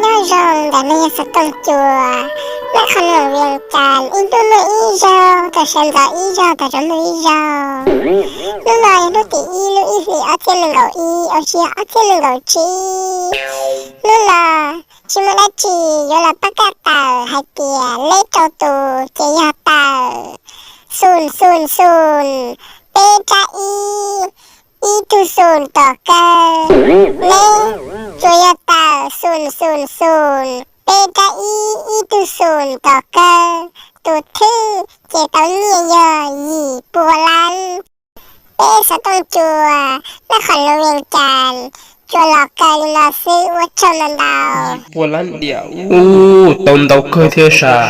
Nyob zoo ntawm no yog xov tooj cua, lawv qhov no Vias Cas ib hnub muaj ib zaug, tau sawv ntxov ib zaug, tau tsaus ntuj ib zaug. Hnub no yog hnub tim ib lub ib hlis ob txhiab nees nkaum ib, ua si ob txhiab nees nkaum tsib. Hnub no tsis muaj dab tsi yuav los pab kaj tawm hais tias leb rau tus ces yog tawm xum xum xum peb rab ib, ib tug xum tom kawg. Leb tsuas yog tawm xum xum xum peb rab ib, ib tug xum tom kawg. Tus thwj ces tau nyiaj yog yim pua lab. Peb xov tooj cua, lawv qhov no Vias Cas, tsuas los kawg li no xwb, ua tsaug ntau ntau. Yim pua lab diam, ub, tau ntau kawg thiab sas.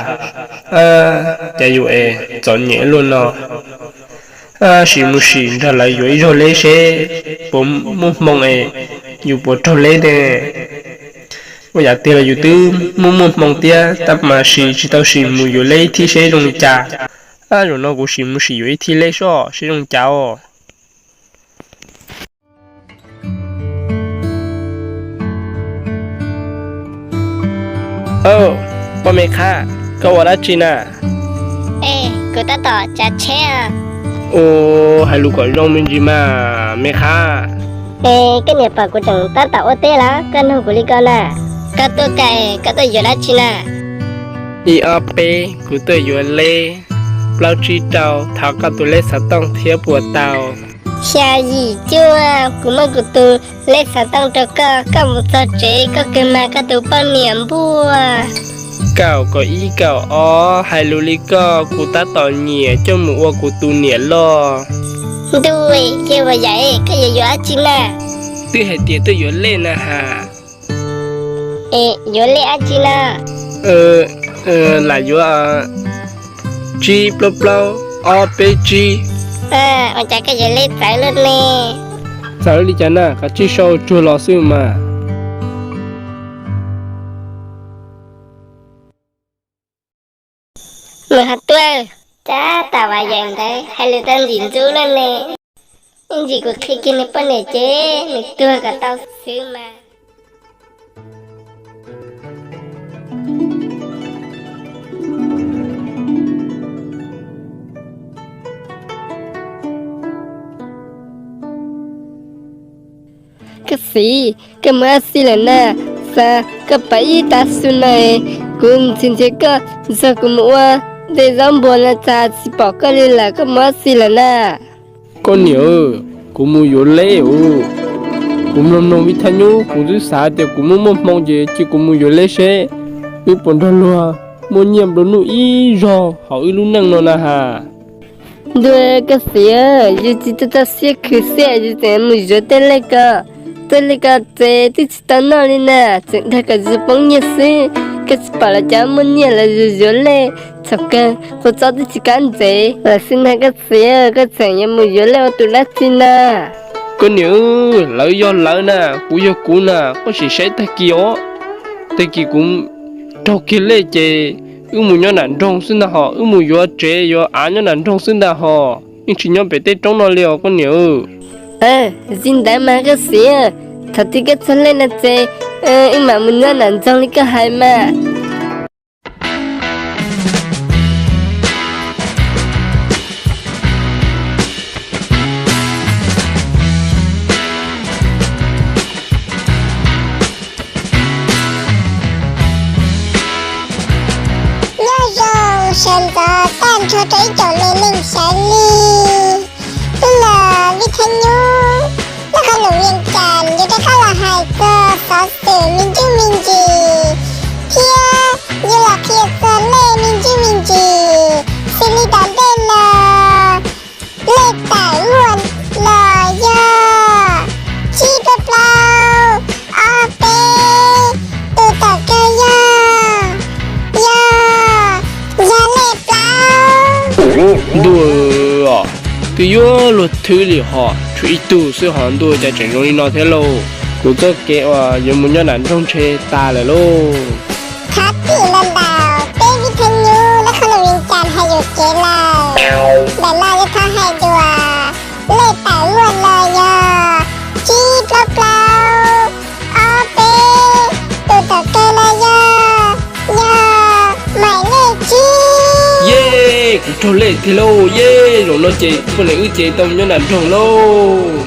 Cas yus es txom nyem luaj no. Sim mus sim nrog lawv yuav ib zaug leb seb puas muaj hmoo es yus puas raug leb ne. Ua yam tiag los yus twb muaj muaj hmoo thiab tab mas sim tsis tau, sim mus yuav leb ib thib seb zoo li cas. Zaum no kuv sim mus sim yuav ib thib leb seb zoo li cas os. Poj me Qhab, koj ua dab tsi na? Kuv tab tom tsav tsheb. Ua, hais lus kom zoo me ntsis mas me Qhab. Koj niam pom kuv tseem tab tom ua teb los koj nug kuv li ko na? Koj tuaj kawg, koj tuaj yuav dab tsi na? Ib ob peb, kuv tuaj yuav leb. Plaub tsib rau, thov koj tus leb xov tooj thiab puas tau? Xya yim cuaj, kuv muab kuv tus leb xov tooj rau koj, koj mus txog tsev koj kawg mag koj tus poj niam npuaj. Kaum, kaum ib, kaum ob, hais lus li koj kuv tab tom nyiam coj mus ua kuv tus niam loj. Ntuj, yog ua yam, koj yuav yuav dab tsi na? Twb hais tias tuaj yuav lej na has. Yuav lej dab tsi na? Lam yuav tsib plaub plaub ob peb tsib. Ua cas koj yuav lej txawv luaj ne? Txawv li cas na, kav tsij sau tsuag los xwb mas. Nws ho tuaj, tab tom vas yaim ntawd hais lus tau ntxim ntxub luaj ne. Ib ntsis kuv qhia kiag nws poj niam ces nws tuag kom tau xwb mas. Koj txiv, koj mus dab tsi lawm na? Xav koj pom ib tav su no, kuv ntxhi ntxhi koj, nrog kuv mus ua ntej zaub npua no tas tsis pom koj li lawm, koj mus dab tsi lawm na? Koj niam, kuv mus yuav leb os. Kuv mloog mloog vij thaj nyub kuv twb xav tias kuv muaj muaj hmoo ces cia kuv mus yuav leb seb wb puas nrog luag muaj nyiaj nplua nuj ib zaug hauv wb lub neej no na has. Ntuj, koj txiv, yus tsis tau txoj sia khwv xwb yus tseem mus yuav tej lej ko. Tej lej ko ces twb tsis tau noj li na, tseem dag kom yus poob nyiaj xwb. Koj tsis pom los cov muaj nyiaj los yus yuav lej txhaum kawg, qhov txob twb tsis kam ntxeev los xij na. Koj txiv, koj tseem yuav mus yuav lej ua tus dab tsi na? Koj niam, lawv yog lawv na, kuv yog kuv na, koj sim saib tag kis os. Tag kis kuv raug kiag lej ces wb mus nyob nram nroog xwb ntag hos, wb mus yuav tsev yuav av nyob nram nroog xwb ntag hos, yeej tsis nyob pem tej roob no li os koj niam. Tsis ntawd mas koj txiv, thaum twg koj txog lej no ces Wb mam mus nyob nram nroog li koj hais mas. Nyob zoo sawv ntxov tag nrho rau ib tsoom me neeg sawv li. Wb los Vij Theej Nyuj, lub khau lus Vias Cas yuav rov qab los hais txog xov xwm me ntsuj me ntsis thiab yuav los qhia txog lej me ntsuj me ntsis xws li tom ntej no. Lej tawm luaj los yog tsib plaub plaub ob peb, tus tom kawg yog, yog, yog lej plaub. Ntuj, twb yuav luag thwb li hos tshuav ib tug xwb hos ntuj, cas tseem zoo li no thiab lauj. Kuv txoj kev uas yuav mus nyob nram nroog ntshe tas lawm lauj. Thov txim ntau ntau, peb Vij Theej Nyuj lub khau lus Vias Cas hais yuam kev lawm. Ntawm no yuav thov hais dua, lej tawm luaj los yog tsib plaub plaub ob peb, tus tom kawg los yog, yog mais lej tsib. Yej, kuv raug lej tiag lauj, yej, zaum no ces poj niam wb ces tau nyob nram nroog lauj.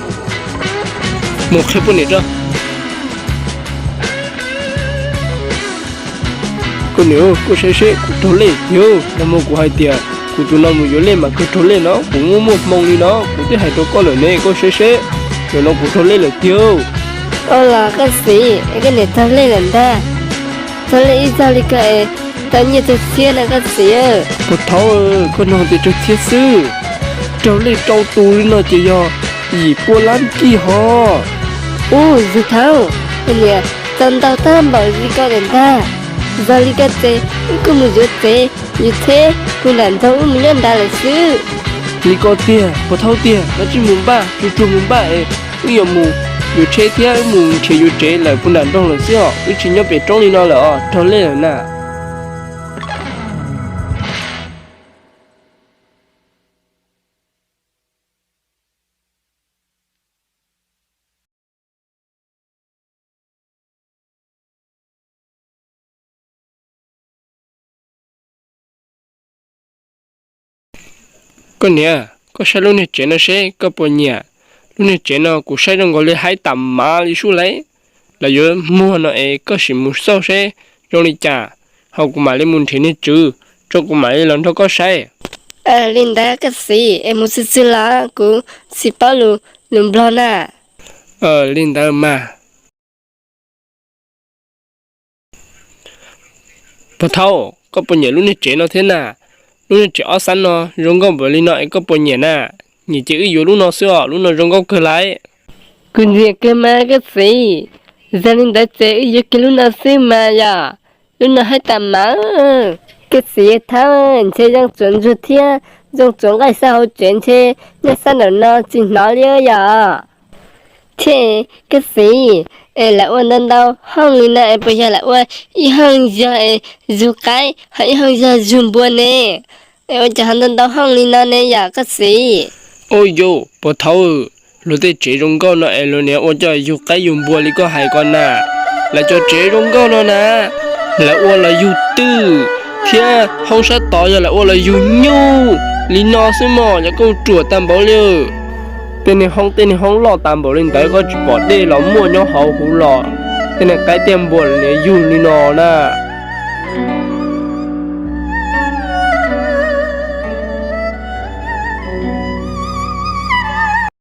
Mus qhia poj niam rau. Koj niam, koj saib seb kuv raug lej tiag, nag hmo kuv hais tias kuv tus no mus yuav lej mas kawg raug lej no, kuv muaj muaj hmoo li no, kuv twb hais rau koj lawm ne, koj saib seb, zaum no kuv raug lej lawm tiag. Ua los koj txiv, koj niam raug lej lawm ntag. Raug lej ib zaug li ko es tau nyiaj txog txhiab no koj txiv. Puag thaub, koj nug tias txog txhiab xwb, raug lej rau tus li no ces yog yim pua lab kij hos. Ub, yawg thaub, koj niam tau ntau tag npaum li ko lawm ntag. Yog li ko ces wb kuj mus yuav tsev, yuav tsheb mus nram nroog wb mus nyob nrad lawm xwb. Li ko tiag, puag thaub tiag, koj tsis mus npaj, tsuag tsuag mus npaj es wb yuav mus yuav tsheb thiab wb mus nrhiav yuav tsev lawm puag nram nroog lawm xwb os, wb tsis nyob pem roob li no lawm os, raug lej lawm na. Koj niam, koj saib lub niag tsev no seb koj puas nyiam. Lub niag tsev no kuv saib zoo nkaus li haib tas mav li sub lauj. Lawv yuav muag no es koj sim mus xauj seb zoo li cas, ho kuv mam li mus nrhiav niag tswv tso kuv mam li los nrog koj saib. Li ntawd koj txiv, es mus txwg txwg los kuv tsis paub lus Nplog na. Li ntawd mas. Puag thaub, koj puas nyiam lub niag tsev no thiab na? Lub niag tsev ob xab no zoo nkauj npaum li no es koj puas nyiam na? Nyiam ces wb yuav lub no xwb os, lub no zoo nkauj kawg lauj. Kuv nyiam kawg mas koj txiv, yog li ntawd ces wb yuav kiag lub no xwb mas yom, lub no haib tas mas. Koj txiv thaub, ntshe zoo tsuav ntsuag thiab zoo tsuav nqaij xwb, hauv tsev ntshe nyob sab nraum no tsis hnov li yom. Thiab koj txiv, es lawv ua ntau ntau hoob li no es puas yog lawv ua ib hoob yog es yug qaib, ho ib hoob yog yug npua ne? Es ua cas ho ntau ntau hoob li no ne yom koj txiv? Ua yus puag thaub, luag tej tsev zoo nkauj no es luag niaj ua coj yug qaib yug npua li koj hais ko na. Lawv cov tsev zoo nkauj no na, lawv ua los yug twj, thiab hoob sab tod yog lawv ua los yug nyuj li no xwb mog, yog koj ruam tag npaum li. Tej niag hoob tej niag hoob loj tas npaum li ntawd koj tsis pom dej los muaj nyob hauv huv los, tej niag qaib tej npua niaj yug li no na.